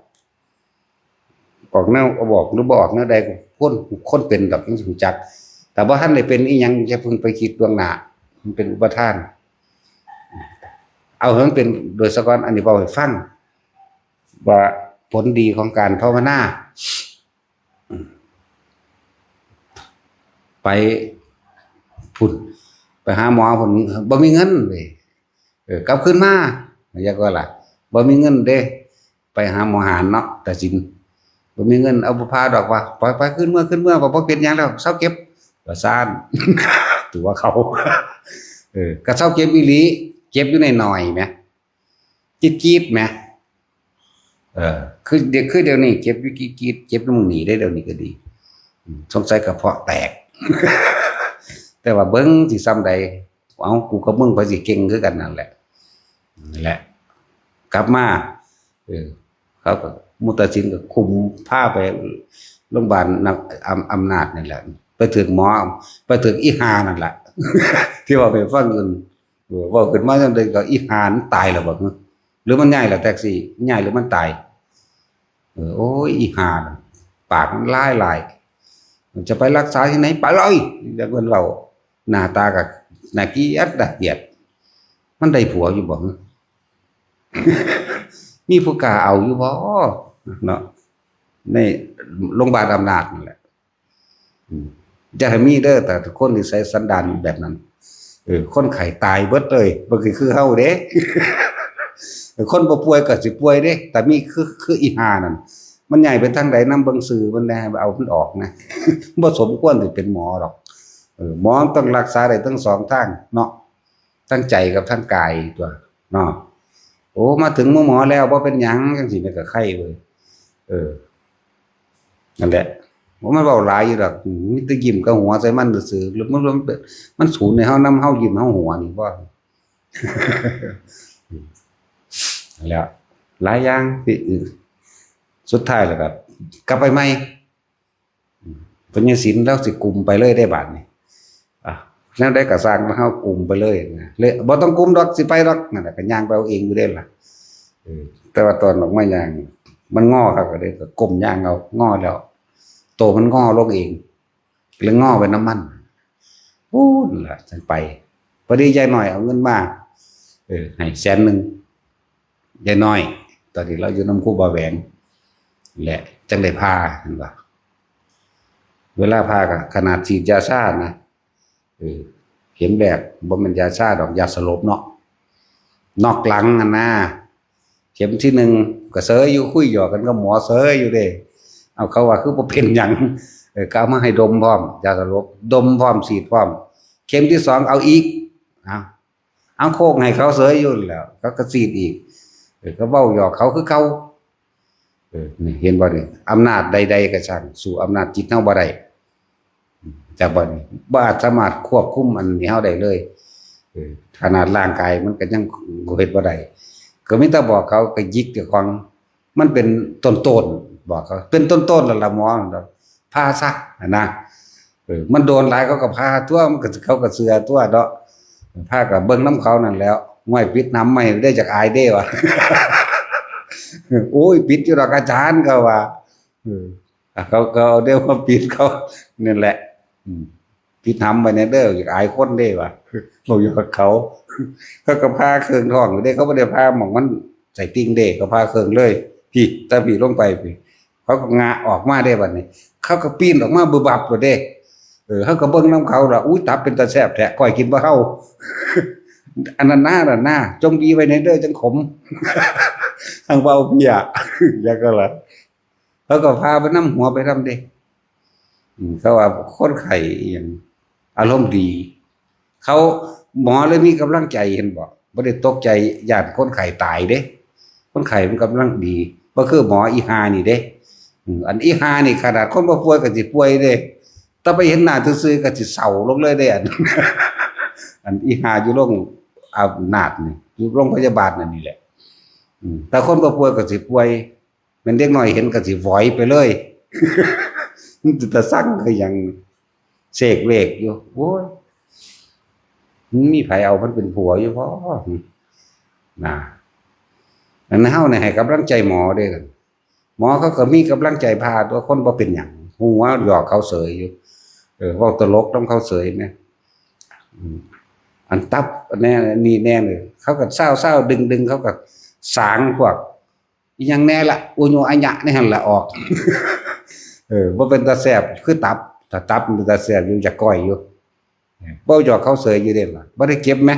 ออกแนว บอกหรือบ่ออกแนวใด คน คนเป็นดอกจั่งสิรู้จัก แต่บ่ทันได้เป็นอีหยัง อย่าเพิ่งไปคิดล่วงหน้า มันเป็นอุปาทาน เอาให้มันเป็นโดยซะก่อน อันนี้เว้าให้ฟัง ว่าผลดีของการภาวนา ไปพุ้น ไปหาหมอพุ้น บ่มีเงินเว้ย เออ กลับคืนมา เรียกว่าล่ะ บ่มีเงินเด้ ไปหาหมอหานเนาะ ตาสิน บ่มีเงิน เอาบ่พาดอกว่า ไป ไป คืนเมือ คืนเมือ บ่ บ่เป็นหยังแล้ว เซาเจ็บ ว่าซั่น ตัวเขา เออ ก็เซาเจ็บอีหลี เจ็บอยู่หน่อยๆ แหม จี๊ดๆ แหม เออ คือเดี๋ยว คือเดี๋ยวนี้เจ็บอยู่จี๊ดๆ เจ็บอยู่หม่องนี้เด้ เดี๋ยวนี้ก็ดี อืม สงสัยกระเพาะแตก แต่ว่าเบิ่งสิส่ำใด เอ้า กูกับมึงไผสิเก่งคือกันนั่นแหละ นั่นแหละ กลับมา เออ เขาก็ มุตตาสินก็คุมพาไปโรงพยาบาลนัก อำ อำนาจนั่นแหละ ไปถืกหมอ ไปถืกอีห่านั่นแหละ ที่ว่าไปฟังเงิน เออ เว้าขึ้นมาจั่งใดก็อีห่ามันตายแล้วบ่ หรือมันย้ายแล้วแท็กซี่ ย้ายหรือมันตาย เออ โอ้ย อีห่าน่ะ ปากมันร้ายหลาย มันจะไปรักษาที่ไหน ไปเลย แล้วมันเว้า หน้าตาก็น่าเกลียด น่าเกลียด มันได้ผัวอยู่บ่ มีผู้กล้าเอาอยู่บ่ เนาะ ในโรงพยาบาลอำนาจนั่นแหละ อืม อย่าให้มีเด้อ แต่คนที่ใส่สันดานแบบนั้น เออ คนไข้ตายเบิดเลย บ่คือ คือเฮาเด้ คนบ่ป่วยก็สิป่วยเด้ แต่มีคือ คืออีห่านั่น มันย้ายไปทางใดนำเบิ่งซื่อมันแหน่ เอามันออกนะ บ่สมควรสิเป็นหมอดอก เออ หมอมันต้องรักษาได้ทั้งสองทางเนาะ ทั้งใจกับทั้งกายตัวเนาะ โอ้ มาถึงหมู่หมอแล้ว บ่เป็นหยัง จั่งซี้มันก็ไข้เว้ย เออ นั่นแหละ โอ้ มันเว้าหลายอยู่ดอก มีแต่ยิ้มกับหัวใส่มันซื่อๆ แล้วมัน มัน มันสูนให้เฮานำ เฮายิ้มเฮาหัวนี่บ่ นั่นแหละ หลายอย่างที่ สุดท้ายแล้วก็กลับไปใหม่ พญาศิลป์ลาวสิกุมไปเลยได้บาดนี้ อ่ะ แนวใดก็ซ่าง เฮากุมไปเลยนะ เลย บ่ต้องกุมดอก สิไปดอก นั่นแหละ ก็ย่างไปเอาเองอยู่เด้ล่ะ เออ แต่ว่าตอนออกมาย่าง มันงอครับ ก็เลยก็ก้มย่างเอา งอแล้ว โตมันงอลงเอง เลยงอไปนำมัน พู้นล่ะ จั่งไป พอดียายน้อยเอาเงินมา เออ ให้แสนหนึ่ง ยายน้อย ตอนนี้ลาวอยู่นำครูบาแหวง แหละ จั่งได้ผ่า หั้นว่า เวลาผ่าก็ขนาดฉีดยาชานะ เออ เข็มแรก บ่แม่นยาชาดอก ยาสลบเนาะ น็อกหลังหั้นนะ เข็มที่หนึ่งก็เซยอยู่ คุยหยอกกันกับหมอเซยอยู่เด้ เอา เขาว่าคือบ่เป็นหยัง เออ ก็เอามาให้ดมพร้อม ยาสลบ ดมพร้อม ฉีดพร้อม เข็มที่สองเอาอีก เอา เอาโคกให้เขาเสยอยู่แล้ว เขาก็ฉีดอีก เออ ก็เว้าหยอกเขาคือเก่า เออ นี่เห็นบ่นี่ อำนาจใดๆก็ช่าง สู้อำนาจจิตเฮาบ่ได้ จากบ่นี่ บ่อาจสามารถควบคุมอันนี้เฮาได้เลย เออ ขนาดร่างกายมันก็ยังเฮ็ดบ่ได้ ก็มีแต่บอกเขา ก็หยิกเจ้าของ มันเป็นต้นๆ บอกเขา เป็นต้นๆ แล้วล่ะหมอ ผ่าซะ นะ เออ มันโดนหลายเขาก็ผ่าตัว มันก็ เขาก็เชื่อตัวเนาะ ผ่าก็เบิ่งนำเขานั่นแหล้ว ห้วย ปิดหำไว้ได้ อยากอายเด้วะ โอ้ย ปิดอยู่ดอกอาจารย์ เขาว่า เออ เขาก็เอาเด้มาปิดเขา นั่นแหละ อืม ปิดหำไว้แหน่เด้อ อยากอายคนเด้วะ เว้าหยอกเขา เขาก็ผ่าเครื่องท้องอยู่เด้ เขาบ่ได้ผ่าหม่องมันไส้ติ่งเด้ เขาผ่าเครื่องเลย พี้ แต่พี้ลงไปพี้ เขาก็งะออกมาได้บัดนี้ เขาก็ปีนออกมาบึบบับเลยเด้ เออ เขาก็เบิ่งนำเขาละ อุ้ย ตับเป็นตาแซ่บแท้ ก้อยกินบ่เฮา อันนั้นนานั่นนา จงบีไว้ในเด้อ จังขม ทางเบาเพีย อยากก็ละ เขาก็พาไปนำหัวไปนำเด้ อืม เขาว่าคนไข้อหยัง อารมณ์ดี เขา หมอเลยมีกำลังใจ เห็นบ่ บ่ได้ตกใจย้านคนไข้ตายเด้ คนไข้มันกำลังดี บ่คือหมออีห่านี่เด้ อืม อันอีห่านี่ขนาดคนบ่ป่วยก็สิป่วยเด้ แต่ไปเห็นหน้าซื่อๆก็สิเศร้าลงเลยเด้ อัน อันอีห่าอยู่โรง อำนาจนี่ อยู่โรงพยาบาลนั่นนี่แหละ อืม แต่คนบ่ป่วยก็สิป่วย แม่นเด็กน้อยเห็นก็สิหวอยไปเลย มันจะสั่งคือหยัง เสกเวกอยู่ โอ้ย มันมีไผเอามันเป็นผัวอยู่บ่ นะ อันเฮาเนี่ยให้กำลังใจหมอเด้อ หมอเขาก็มีกำลังใจพาตัว คนบ่เป็นหยัง ฮู้ว่าหยอกเขาเสยอยู่ เออ เว้าตลกนำเขาเสยนะ อืม อันตับ อันแน่ นี่แน่เลย เขาก็เศร้าๆ ดึงๆ เขาก็สางพวก อีหยังแน่ละ อุญุอัญญะนี่หั่นละออก เออ บ่เป็นตาแซ่บ คือตับ ถ้าตับมันเป็นตาแซ่บอยู่ อยากก้อยอยู่ เว้าหยอกเขาเสยอยู่เด้ล่ะ บ่ได้เก็บแหม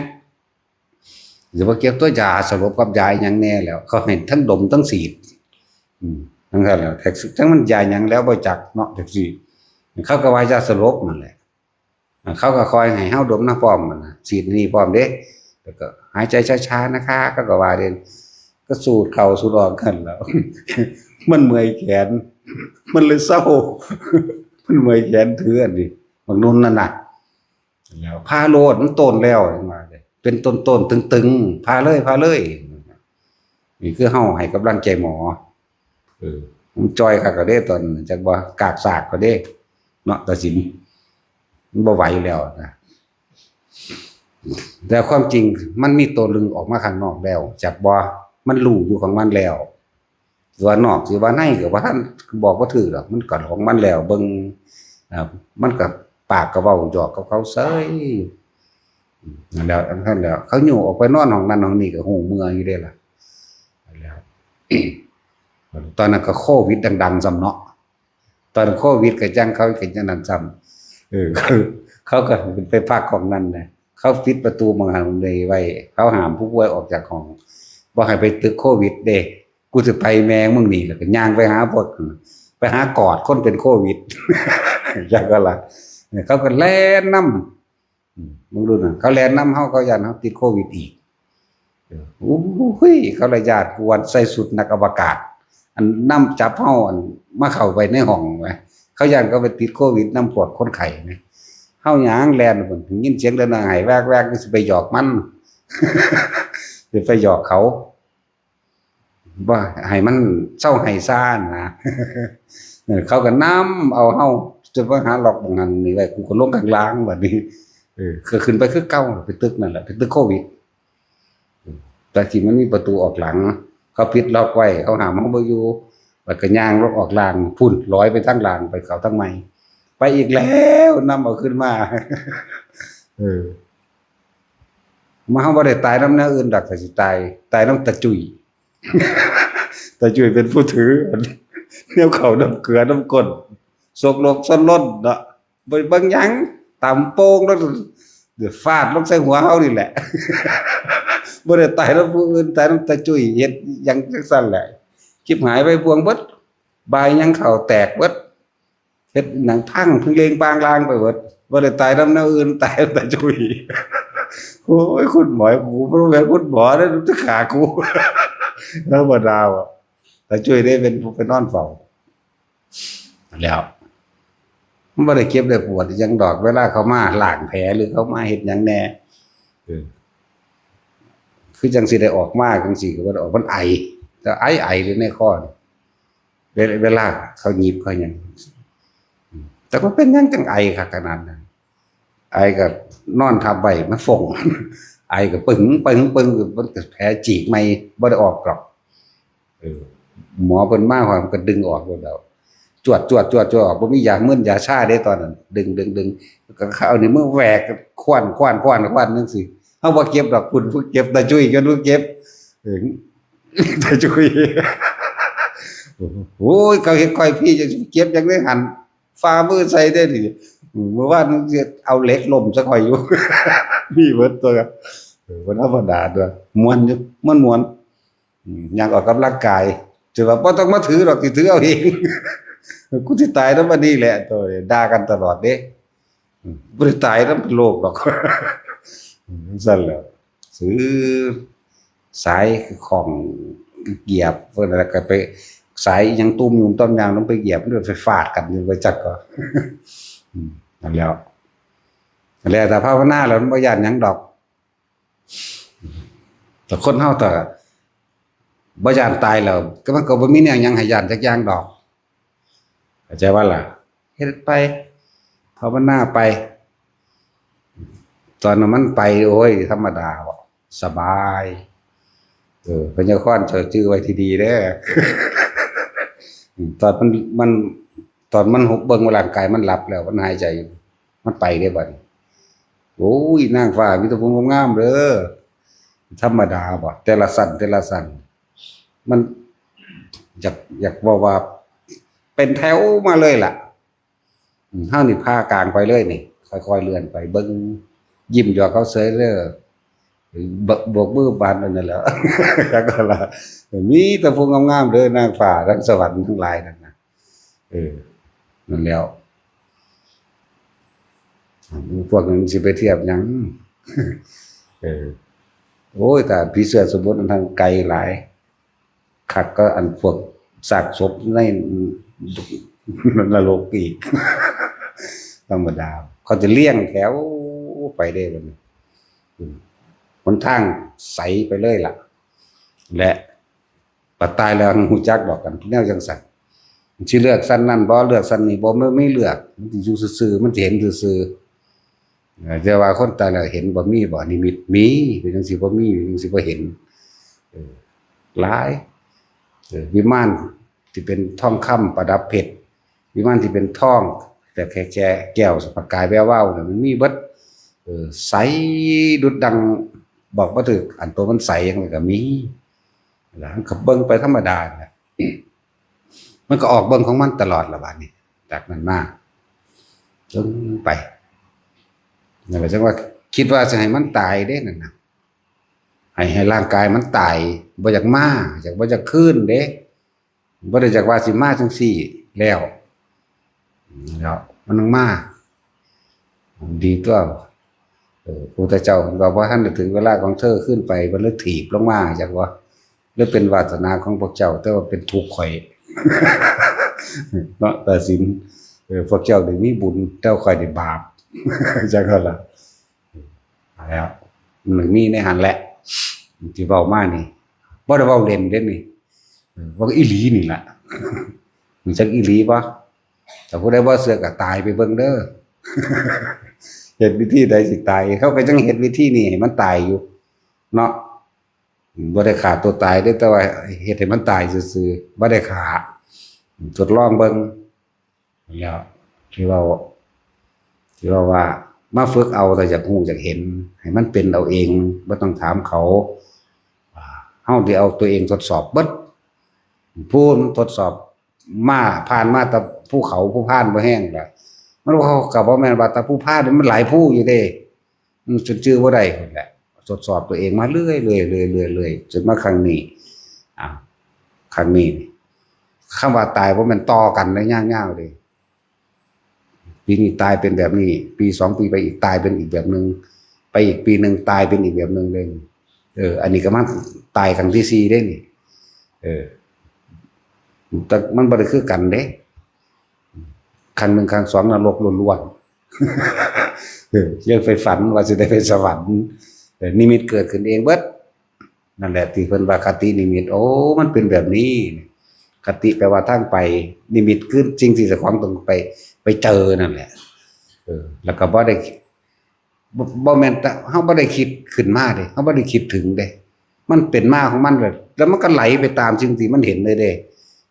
สิบ่เก็บตัวยาสลบกับยาอีหยังแน่แล้ว เขาให้ทั้งดมทั้งฉีด อืม ทั้งนั้นแหละ แต่ทั้งมันยาหยังแล้วบ่จักเนาะ จักสิ เขาก็ว่ายาสลบนั่นแหละ เขาก็คอยให้เฮาดมนะพร้อมนั่นนะ ฉีดนี่พร้อมเด้ แล้วก็หายใจช้าๆ นะคะ เขาก็ว่าเด้ ก็สูดเข้าสูดออกกันแล้ว มันเมื่อยแขน มันเลยเศร้า มันเมื่อยแขนถืออันนี้ บักนุ่นนั่นน่ะ แล้วพาโลด มันโตนแล้ว ว่าเด้ เป็นต้นๆ ตึงๆ พาเลย พาเลย นี่คือเฮาให้กำลังใจหมอ เออ มันจ่อยคักก็เด้ตอนนั้น จักบ่ กากสากก็เด้ เนาะ ตาสิน มันบ่ไหวแล้วนะ แต่ความจริงมันมีตัวหนึ่งออกมาข้างนอกแล้ว จักบ่ มันรู้อยู่ของมันแล้ว สิว่านอก สิว่าในก็บ่ทัน บอกบ่ถูกดอก มันก็ของมันแล้ว เบิ่ง อ่า มันก็ปากก็เว้าหยอกกับเขาเสย นั่นแหล้ว นั่นแหล้ว เขาอยู่ออกไปนอนห้องนั้นห้องนี้ก็ฮู้เมืออยู่เด้ล่ะ แล้ว ตอนนั้นก็โควิดดังๆ ซ้ำเนาะ ตอนโควิดก็จั่งเขาก็จั่งนั้นซ้ำ เออ เขา เขาก็ไปพักห้องนั้นนะ เขาปิดประตูหม่องหั้นไว้ เขาห้ามผู้ป่วยออกจากห้อง บ่ให้ไปตึกโควิดเด้ กูสิไปแม่มึงนี่ แล้วก็ย่างไปหาพวก ไปหากอดคนเป็นโควิด จั่งก็ละ เขาก็แล่นนำ อืม มึงดูนั่น เขาแล่นนำเฮา เขาย้านเฮาติดโควิดอีก เออ โอ้ย เขาละย้าน กวนใส่ชุดนักอวกาศ อันนำจับเฮา อันมาเข้าไปในห้องแหม เขาย้านเขาไปติดโควิดนำพวกคนไข้แหม เฮาย่างแล่นพุ้น ยินเสียงเด็กน้อยไห้แวกๆ สิไปหยอกมัน สิไปหยอกเขา บ่ให้มันเซาไห้ซ่านะ เออ เขาก็นำเอาเฮา จนว่าหาล็อกหม่องนั้นนี่ไว้ กูก็ลงข้างล่างบัดนี้ เออ ก็ขึ้นไปคือเก่า ไปตึกนั่นแหละ ไปตึกโควิด แต่ที่มันมีประตูออกหลัง เขาปิดล็อกไว้ เขาห้ามเฮาบ่อยู่ แล้วก็ย่างลงออกล่าง พุ้น ลอยไปทางล่าง ไปเข้าทางใหม่ ไปอีกแล้ว นำเอาขึ้นมา เออ มาเฮาบ่ได้ตายนำแนวอื่นดอก แต่สิตาย ตายนำตาจุ้ย ตาจุ้ยเป็นผู้ถือ แนวเข้าน้ำเกลือน้ำก้น สกลกส้นล้นเนาะ บ่เบิ่งหยัง ตำโป่งแล้ว เดี๋ยวฟาดลงใส่หัวเฮานี่แหละ บ่ได้ตายนำผู้อื่น ตายนำตาจุ้ย เฮ็ดหยังจั่งซั่นแหละ ชิบหายไปบวงเบิด บายยังเข้าแตกเบิด เฮ็ดหยังพังพิงเลงปางลางไปเบิด บ่ได้ตายนำแนวอื่น ตายนำตาจุ้ย โอ้ย คุณหมอ กูบ่แม่นคุณหมอเด้อ มันจะฆ่ากู ธรรมดาบ่ ตาจุ้ยเด้เป็นผู้ไปนอนเฝ้า แล้ว มันบ่ได้เจ็บได้ปวดหยังดอก เวลาเขามาล้างแผลหรือเขามาเฮ็ดหยังแน่ เออ คือจั่งสิได้ออกมาจั่งซี้ ก็บ่ได้ออก มันไอ แต่ไอ ไออยู่ในคอนี่ เวลา เวลาเขาหยิบเขาหยัง แต่ว่าเป็นหยังจั่งไอคักขนาดนั้น ไอก็นอนทับไว้ มันฟง ไอก็ปึง ปึง ปึง มันก็แผลฉีกใหม่ บ่ได้ออกดอก เออ หมอเพิ่นมา มันก็ดึงออกโลดแล้ว จวด จวด จวด จวดออก บ่มียามึนยาชาเด้ตอนนั้น ดึง ดึง ดึง ก็เอานิ้วมือแหวก ควัน ควัน ควัน ควันจั่งซี้ เฮาบ่เจ็บดอก คุณผู้เจ็บ ตาจุ้ยจนผู้เจ็บ เออ ตาจุ้ย โอ้ย เขาเฮ็ดข่อยพี้ จะเก็บหยังได้หั่น ฝ่ามือใส่ได้นี่ เมื่อวานเอาเหล็กล้มซะข่อยอยู่ มีเบิดตัว เออ บ่ธรรมดาตัว ม่วนอยู่ ม่วนๆ อืม ย่างออกกำลังกาย จะว่าบ่ต้องมาถือดอก สิถือเอาเอง กูสิตายนำอันนี้แหละ ตัวนี้ด่ากันตลอดเด้ อืม บ่ได้ตายนำโลกดอก อืม ซั่นแหละ ซื้อสายของเหยียบ เพิ่นแล้วก็ไป สายอิหยังตุ้มยุมต้อมยาง มันไปเหยียบ มันไปฟาดกันอยู่ ไปจักก็ อืม นั่นแหล้ว แล้วแต่ภาวนาแล้วมันบ่ย้านหยังดอก แต่คนเฮาถ้าบ่ย้านตายแล้ว ก็มันก็บ่มีแนวหยังให้ย้านจักอย่างดอก เข้าใจบ่ล่ะ เฮ็ดไป ภาวนาไป ตอนนั้นมันไป โอ้ย ธรรมดาบ่ สบาย เออ พญาคอนเจ้าจื่อไว้ที่ดีเด้อ ตอนมัน มัน ตอนมันเบิ่งว่าร่างกายมันหลับแล้ว มันหายใจอยู่ มันไปเด้บัดนี้ โอ้ย นางฟ้ามีแต่ผู้งามๆเด้อ ธรรมดาบ่ แต่ละชั้น แต่ละชั้น มัน อยาก อยากเว้าว่า เป็นแถวมาเลยล่ะ อืม เฮานี่ผ่ากลางไปเลยนี่ ค่อยๆเลื่อนไป เบิ่ง ยิ้มหยอกเขาเฉยเด้อ บ- โบกมือบานนั่นแหละ แล้วก็ละ มีแต่ผู้งามๆเด้อ นางฟ้าทั้งสวรรค์ทั้งหลายนั่นนะ เออ นั่นแหล้ว พวกนั้นสิไปเทียบหยัง เออ โอ้ย แต่ผีเสื้อสมุทรมันทางไกลหลาย คักก็อันพวกซากศพในนรกอีก ธรรมดา เขาจะเรียงแถวไปได้บัดนี้ อืม หนทางใสไปเลยล่ะ และ บัดตายแล้วฮู้จักดอกกัน แนวจั่งซั้น สิเลือกชั้นนั้นบ่ เลือกชั้นนี้บ่ มันมีเลือก มันสิอยู่ซื่อๆ มันสิเห็นซื่อๆ เอ่อ แต่ว่าคนตายแล้วเห็นบ่ มีบ่ นิมิต มี เป็นจั่งซี้บ่มี เป็นจั่งซี้บ่เห็น เออ หลาย เออ วิมานที่เป็นทองคำประดับเพชร วิมานที่เป็นทอง แต่แค่ แค่แก้วสะพะกายแวววาวเนี่ย มันมีเบิด เออ ใสดุจดัง บอกบ่ถูก อันตัวมันใสจั่งใดก็มี แล้วก็เบิ่งไปธรรมดาเนี่ย มันก็ออกเบิ่งของมันตลอดละบาดนี้ จากนั้นมา จนไป นั่นแหละ จั่งว่าคิดว่าสิให้มันตายเด้นั่นน่ะ ให้ ให้ร่างกายมันตาย บ่อยากมา อยาก บ่อยากคืนเด้ บ่ได้อยากว่าสิมาจั่งซี้แล้ว แล้วมันต้องมา ดีตัว เออ พระพุทธเจ้าเพิ่นว่า บ่ทันได้ถึงเวลาของเธอ คืนไป เพิ่นเลยถีบลงมา จักว่า หรือเป็นวาสนาของพวกเจ้า แต่ว่าเป็นทุกข์ข่อย เนาะ ตัดสิน เออ พวกเจ้าได้มีบุญ แต่ว่าข่อยได้บาป จักว่าล่ะ เอาแล้ว มันมีในหั้นแหละ ที่เว้ามานี่ บ่ได้เว้าเล่นเด้นี่ เออ เว้าอีหลีนี่ล่ะ มันจักอีหลีบ่ ถ้าผู้ใดบ่เชื่อก็ตายไปเบิ่งเด้อ เฮ็ดวิธีใดสิตาย เขาก็จั่งเฮ็ดวิธีนี้ให้มันตายอยู่ เนาะ บ่ได้ฆ่าตัวตายเด้ แต่ว่าเฮ็ดให้มันตายซื่อๆ บ่ได้ฆ่า ทดลองเบิ่ง แล้ว ที่เว้า ที่เว้าว่า มาฝึกเอา ถ้าอยากรู้อยากเห็น ให้มันเป็นเอาเอง บ่ต้องถามเขา อ่า เฮาสิเอาตัวเองทดสอบเบิด ผู้มันทดสอบมา ผ่านมาแต่ภูเขา ผู้พานบ่แห้งล่ะ มันว่าเขาก็บ่แม่นว่าแต่ภูพาน มันหลายภูอยู่เด้ อืม จนจื่อบ่ได้พุ้นแหละ ทดสอบตัวเองมาเรื่อยๆ เรื่อยๆ เรื่อยๆ จนมาครั้งนี้ อ่า ครั้งนี้ คำว่าตายบ่แม่นต่อกันได้ยาวๆ เด้ ปีนี้ตายเป็นแบบนี้ ปีสองปีไปอีกตายเป็นอีกแบบหนึ่ง ไปอีกปีหนึ่งตายเป็นอีกแบบหนึ่งเลย เออ อันนี้ก็มาตายครั้งที่สี่เด้นี่ เออ แต่มันบ่ได้คือกันเด้ ครั้งหนึ่งครั้งสองนรกล้วนๆ เออ ยังไปฝันว่าสิได้ไปสวรรค์ เออ นิมิตเกิดขึ้นเองเบิด นั่นแหละที่เพิ่นว่าคตินิมิต โอ้ มันเป็นแบบนี้ คติแปลว่าทางไป นิมิตคือสิ่งที่เจ้าของต้องไป ไปเจอนั่นแหละ เออ แล้วก็บ่ได้ บ่ บ่แม่นแต่เฮาบ่ได้คิดขึ้นมาเด้ เฮาบ่ได้คิดถึงเด้ มันเป็นมาของมันเลย แล้วมันก็ไหลไปตามสิ่งที่มันเห็นเลยเด้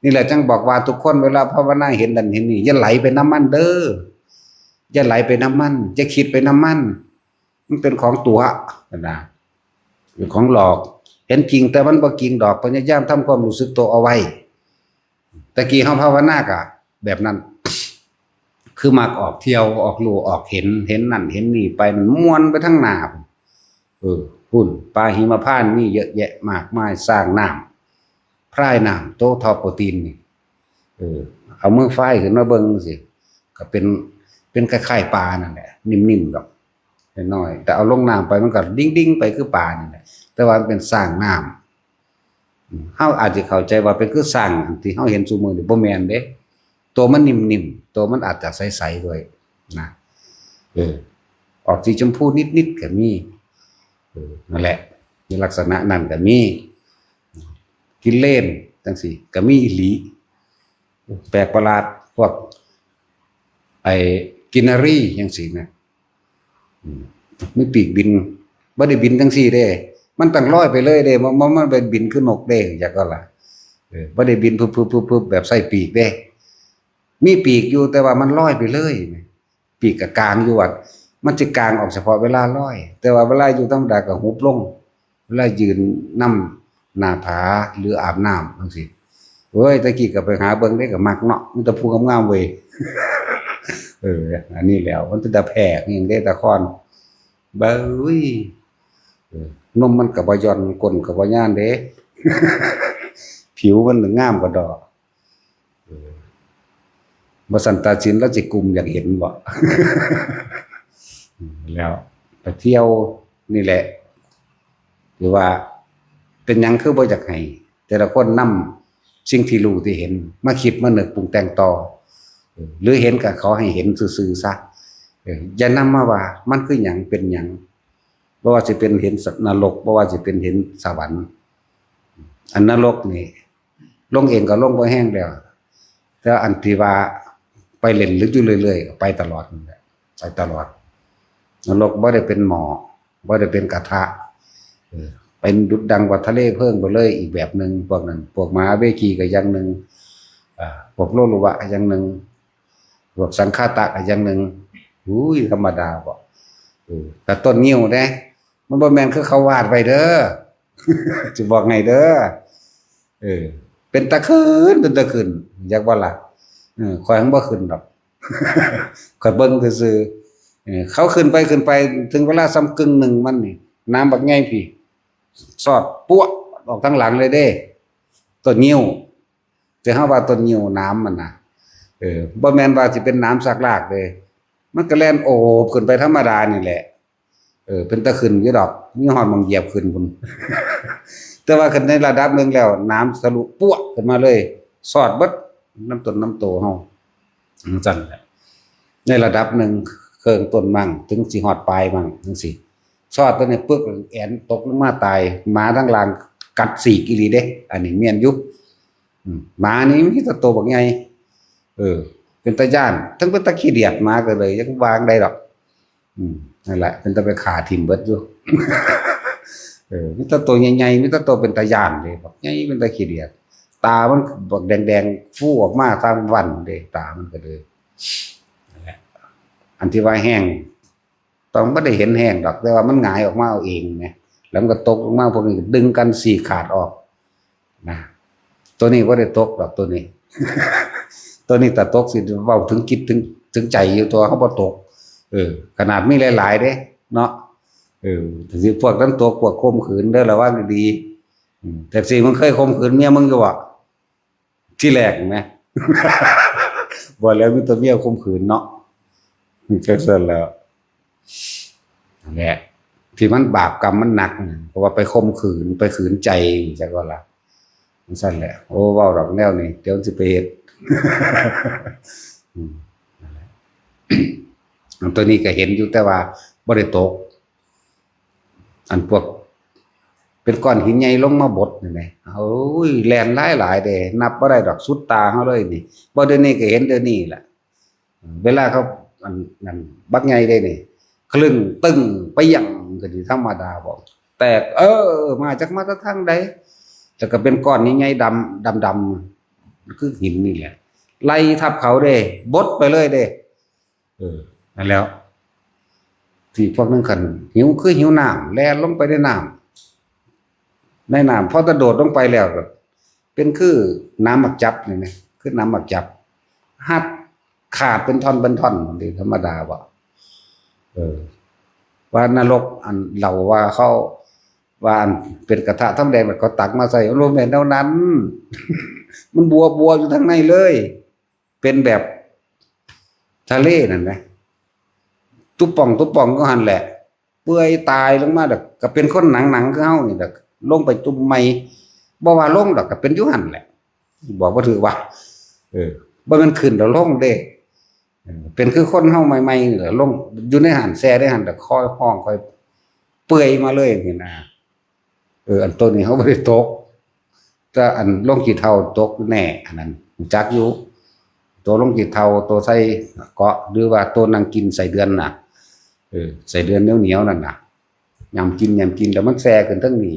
นี่แหละจั่งบอกว่าทุกคนเวลาภาวนาเห็นนั่นเห็นนี่ อย่าไหลไปนำมันเด้อ อย่าไหลไปนำมัน อย่าคิดไปนำมัน มันเป็นของตั๋วนะ เป็นของหลอก เห็นจริงแต่มันบ่จริงดอก พยายามทำความรู้สึกตัวเอาไว้ ตะกี้เฮาภาวนากะแบบนั้น คือมักออกเที่ยว ออกลู่ออกเห็น เห็นนั่นเห็นนี่ไป มันม่วนไปทั้งหน้า เออ พุ่น ป่าหิมพานต์มีเยอะแยะมากมาย สร้างน้ำ พรายน้ำโตเท่าโปรตีนนี่ เออ เอามือไฟขึ้นมาเบิ่งสิ ก็เป็น เป็นคล้ายๆปลานั่นแหละ นิ่มๆดอก น้อยๆ แต่เอาลงน้ำไปมันก็ดิ่งๆไปคือปลานี่แหละ แต่ว่ามันเป็นสร้างน้ำ เฮาอาจจะเข้าใจว่าเป็นคือสร้างอันที่เฮาเห็นซุมื้อนี่ บ่แม่นเด้ ตัวมันนิ่มๆ ตัวมันอาจจะใสๆด้วยนะ เออ ออกสีชมพูนิดๆก็มี เออ นั่นแหละ มีลักษณะนั้นก็มี กิเลนจังซี่ก็มีอีหลี แปลกประหลาด พวก ไอ้กินนารีจังซี่นะ อืม มีปีกบิน บ่ได้บินจังซี่เด้ มันต้องลอยไปเลยเด้ มัน มัน มันไปบินคือนกเด้ จักว่าล่ะ เออ บ่ได้บินพึบๆๆๆแบบใส่ปีกเด้ มีปีกอยู่ แต่ว่ามันลอยไปเลย ปีกก็กางอยู่ว่า มันสิกางออกเฉพาะเวลาลอย แต่ว่าเวลาอยู่ธรรมดาก็หุบลง เวลายืนนำหน้าผาหรืออาบน้ำจังซี่ โอ้ย แต่กี้ก็ไปหาเบิ่งเด้ ก็มักเนาะ มีแต่ผู้งามๆเว้ย เออ อันนี้แหล้ว มันเป็นตาแพร่อิหยังเด้ ตาคอน เบ้ย เออ นมมันก็บ่หย่อน ก้นก็บ่ย่านเด้ ผิวมันงามกว่าดอก เออ บ่ซั้นตาสินลาวสิกุมอยากเห็นบ่ แล้วไปเที่ยวนี่แหละ หรือว่าเป็นหยังคือบ่อยากให้แต่ละคนนำสิ่งที่รู้ที่เห็น มาคิดมานึกปรุงแต่งต่อ เออ หรือเห็นก็ขอให้เห็นซื่อๆซะ เออ อย่านำมาว่ามันคือหยังเป็นหยัง บ่ว่าสิเป็นเห็นนรก บ่ว่าสิเป็นเห็นสวรรค์ อันนรกนี่ ลงเองก็ลงบ่แฮงแล้ว แต่อันที่ว่าไปเล่นลึกอยู่เรื่อยๆ ก็ไปตลอดนั่นแหละ ไปตลอด นรกบ่ได้เป็นหม้อ บ่ได้เป็นกระทะ เออ เป็นดุจดังว่าทะเลเพลิงไปเลยอีกแบบหนึ่ง พวกนั้น พวกมหาเวคีก็อย่างหนึ่ง อ่า พวกโลลุวะก็อย่างหนึ่ง พวกสังคาตะก็อย่างหนึ่ง อุ้ย ธรรมดาบ่ เออ แต่ต้นงิ้วเด้ มันบ่แม่นคือเขาวาดไว้เด้อ สิบอกให้เด้อ เออ เป็นตาขึ้น เป็นตาขึ้น อยากบ่ล่ะ เออ ข้อยหั้นบ่ขึ้นดอก ข้อยเบิ่งซื่อๆ เออ เขาขึ้นไป ขึ้นไป ถึงเวลาส่ำกึ่งหนึ่งมันนี่ น้ำบักใหญ่พี้ สอดปั๊วะ ออกทางหลังเลยเด้ ต้นงิ้ว แต่เฮาว่าต้นงิ้วหนามมันน่ะ เออ บ่แม่นว่าสิเป็นหนามซากลากเด้ มันก็แล่นโอบขึ้นไปธรรมดานี่แหละ เออ เป็นตาขึ้นอยู่ดอก มีฮอดหม่องเหยียบขึ้นพุ้น แต่ว่าขึ้นในระดับหนึ่งแล้ว หนามทะลุปั๊วะขึ้นมาเลย สอดเบิดนำต้นนำโตเฮา จั่งซั้นแหละ ในระดับหนึ่ง เคิ่งต้นมั่ง ถึงสิฮอดปลายมั่ง จั่งซี้ สอดตัวนี้ปึ๊ก แอนตกลงมาตาย หมาทั้งหลังกัดสีกอีหลีเด้ อันนี้แม่นอยู่ อืม หมานี่มีแต่โตบักใหญ่ เออ เป็นตาย้าน ทั้งเป็นตาขี้เดียด หมาก็เลยยังวางได้ดอก อืม นั่นแหละ เป็นตาไปฆ่าถิ่มเบิดอยู่ เออ มีแต่โตใหญ่ๆ มีแต่โตเป็นตาย้านเลย บักใหญ่เป็นตาขี้เดียด ตามันบักแดงๆ ฟูออกมาตามวันเด้ ตามันก็เลย นั่นแหละ อันที่ว่าแห้ง ต้องบ่ได้เห็นแห้งดอก แต่ว่ามันหงายออกมาเอาเองไง แล้วมันก็ตกลงมา พวกนี้ก็ดึงกันสี่ขาดออก นะ ตัวนี้บ่ได้ตกดอก ตัวนี้ ตัวนี้ถ้าตกสิเว้าถึงจิตถึง ถึงใจอยู่ ตัวเฮาบ่ตก เออ ขนาดมีหลายๆเด้ เนาะ เออ แต่สิพวกนั้นตก พวกข่มขืนเด้อ ระวังดีๆ อืม แต่สิมึงเคยข่มขืนเมียมึงอยู่บ่ ที่แรกนะ บอกแล้วมีแต่เมียข่มขืนเนาะ จั่งซั้นแล้ว นั่นแหละ ที่มันบาปกรรมมันหนักนะ เพราะว่าไปข่มขืน ไปขืนใจ จั่งว่าล่ะ จั่งซั้นแหละ โอ้ เว้าดอกแนวนี้ เดี๋ยวสิไปเฮ็ด อืม นั่นแหละ อันตัวนี้ก็เห็นอยู่ แต่ว่าบ่ได้ตก อันพวก เป็นก้อนหินใหญ่ลงมาบดนี่แหม โอ้ย แล่นหลายหลายเด้ นับบ่ได้ดอก สุดตาเฮาเลยนี่ บ่เดี๋ยวนี้ก็เห็นเดี๋ยวนี้แหละ เวลาเขา อัน นั่น บักใหญ่เด้นี่ คลึงตึ้งเปี้ยง ก็สิธรรมดาบ่ แตก เออ มาจาก มาจากทางใด แต่ก็เป็นก้อนใหญ่ๆ ดำ ดำๆ คือหินนี่แหละ ไล่ทับเขาเด้ บดไปเลยเด้ เออ นั่นแหล้ว ที่พวกนั้นคันหิวคือหิวน้ำ แล่นลงไปในน้ำ ในน้ำ พอแต่โดดลงไปแล้วก็เป็นคือน้ำหมากจับนี่นะ คือน้ำหมากจับ หักขาดเป็นท่อนเป็นท่อนนี่ธรรมดาบ่ เออ ว่านรกอันเล่าว่าเขา ว่าอันเป็นกระทะทองแดงแล้วเขาตักมาใส่ โอ้โห แม่นเท่านั้น มันบัวบัวอยู่ทางในเลย เป็นแบบทะเลนั่นนะ ตุ๊ป่องตุ๊ป่องก็หั่นแหละ เปื่อยตายลงมาดอก ก็เป็นคนหนังหนังคือเฮานี่แหละ ลงไปตุ่มใหม่ บ่ว่าลงดอก ก็เป็นอยู่หั่นแหละ บอกว่าถือว่า เออ บ่แม่นขึ้นแล้วลงเด้ เออ เป็นคือคนเฮาใหม่ๆนี่แหละ ลง อยู่ในหั่น แซ่ในหั่น แต่ค่อยห้องค่อยเปื่อยมาเลยนี่นะ เออ อันตัวนี้เขาบ่ได้ตก แต่อันลงขี้เถ้าตกแน่ อันนั้นรู้จักอยู่ ตัวลงขี้เถ้า ตัวใส่เกาะ หรือว่าตัวนั่งกินไส้เดือนน่ะ เออ ไส้เดือนเหนียวๆนั่นน่ะ ยำกิน ยำกิน แล้วมันแซ่ขึ้นทั้งนี้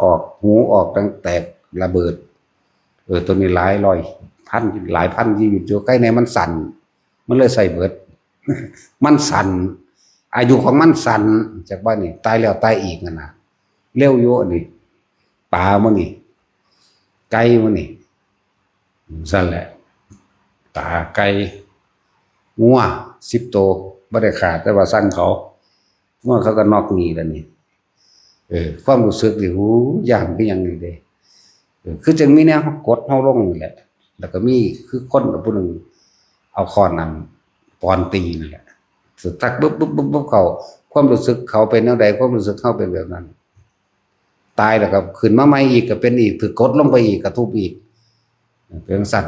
ออกหูออกดังแตกระเบิด เออ ตัวนี้หลายร้อยพัน หลายพันชีวิตอยู่ ใกล้ในมันสั่น มันเลยใส่เบิด มันสั่น อายุของมันสั่น จากบ้านนี่ ตายแล้วตายอีกนั่นน่ะ เร็วอยู่อันนี้ ปลามื้อนี่ ไก่มื้อนี่ สั่นแหละ ตาไก่ งัว สิบ ตัว บ่ได้ขาด แต่ว่าสั่งเขา งัวเขาก็นอกหนีแล้วนี่ เออ ความรู้สึกนี่ หู ย่านคือหยังนี่เด้ เออ คือจังมีแนวกดเฮาลงนี่แหละ แล้วก็มีคือคนผู้หนึ่งเอาค้อนนั่นปอนตีนั่นแหละ สุดท้ายบึ๊บบึ๊บบึ๊บบึ๊บเขา ความรู้สึกเขาเป็นแนวใด ความรู้สึกเขาเป็นแบบนั้น ตายแล้วก็ขึ้นมาใหม่อีก ก็เป็นอีก ถืกกดลงไปอีก กระทุบอีก เป็นจั่งซั่น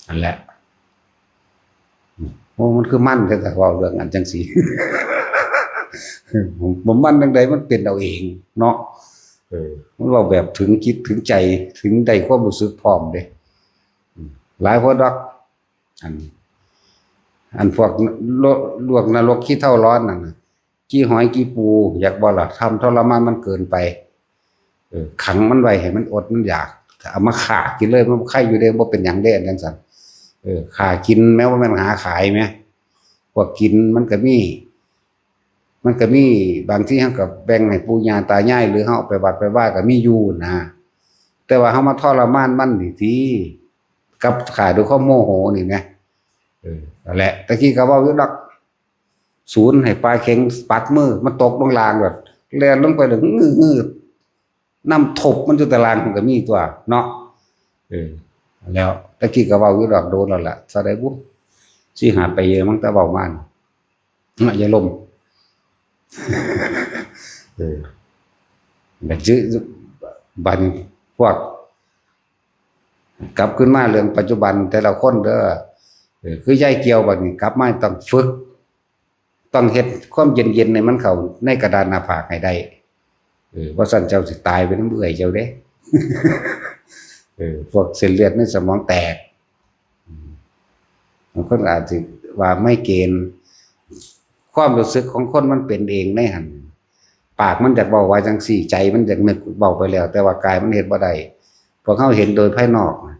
นั่นแหละ โอ้ มันคือมันแท้ๆ เว้าเรื่องอันจั่งซี้ บ่มันจั่งใด มันเป็นเอาเองเนาะ เออ มันเว้าแบบถึงจิตถึงใจ ถึงได้ความรู้สึกพร้อมเด้ อืม หลายคนดอก อัน อันพวกโล- ลวกนรกขี้เถ้าร้อนนั่นน่ะ ขี้หอยขี้ปู อยากบ่ล่ะ ทำทรมานมันเกินไป เออ ขังมันไว้ให้มันอดมันอยาก เอามาฆ่ากินเลย มันบ่ใครอยู่เด้ บ่เป็นหยังเด้ อันจั่งซั่น เออ ฆ่ากินแม้ว่าแม่นหาขายแหม พวกกินมันก็มี มันก็มี บางทีเฮาก็แบ่งให้ปู่ย่าตายาย หรือเฮาเอาไปวัดไปวาก็มีอยู่นะ แต่ว่าเฮามาทรมานมันนี่ติ กับฆ่าด้วยความโมโหนี่แหม เออ นั่นแหละ ตะกี้ก็เว้าอยู่ดอก ศูนย์ให้ปลาเข็งปัดมือ มันตกลงล่างแบบ แล่นลงไปเลย งื้อๆ น้ำทบมันอยู่ตารางมันก็มีตัวเนาะ เออ แล้วตะกี้ก็เว้าอยู่ดอก โดนแล้วล่ะ เท่าใดบุ สี่ห้าปีมั้ง แต่เว้ามานี่ เนาะ อย่าลม เออ บัดนี้ บัดนี้พวก กลับขึ้นมาเรื่องปัจจุบันแต่ละคนเด้อ เออ คือยายเกี่ยวบัดนี้ กลับมาต้องฝึก ต้องเฮ็ดความเย็นๆให้มันเข้าในกระดานหน้าผากให้ได้ เออ บ่ซั้นเจ้าสิตายไปนำเอื้อยเจ้าเด้ เออ พวกเส้นเลือดในสมองแตก อืม บางคนอาจสิว่าไมเกรน ความรู้สึกของคนมันเป็นเองในหั่น ปากมันอยากเว้าว่าจั่งซี้ ใจมันอยากนึกเว้าไปแล้ว แต่ว่ากายมันเฮ็ดบ่ได้ พวกเฮาเห็นโดยภายนอกนะ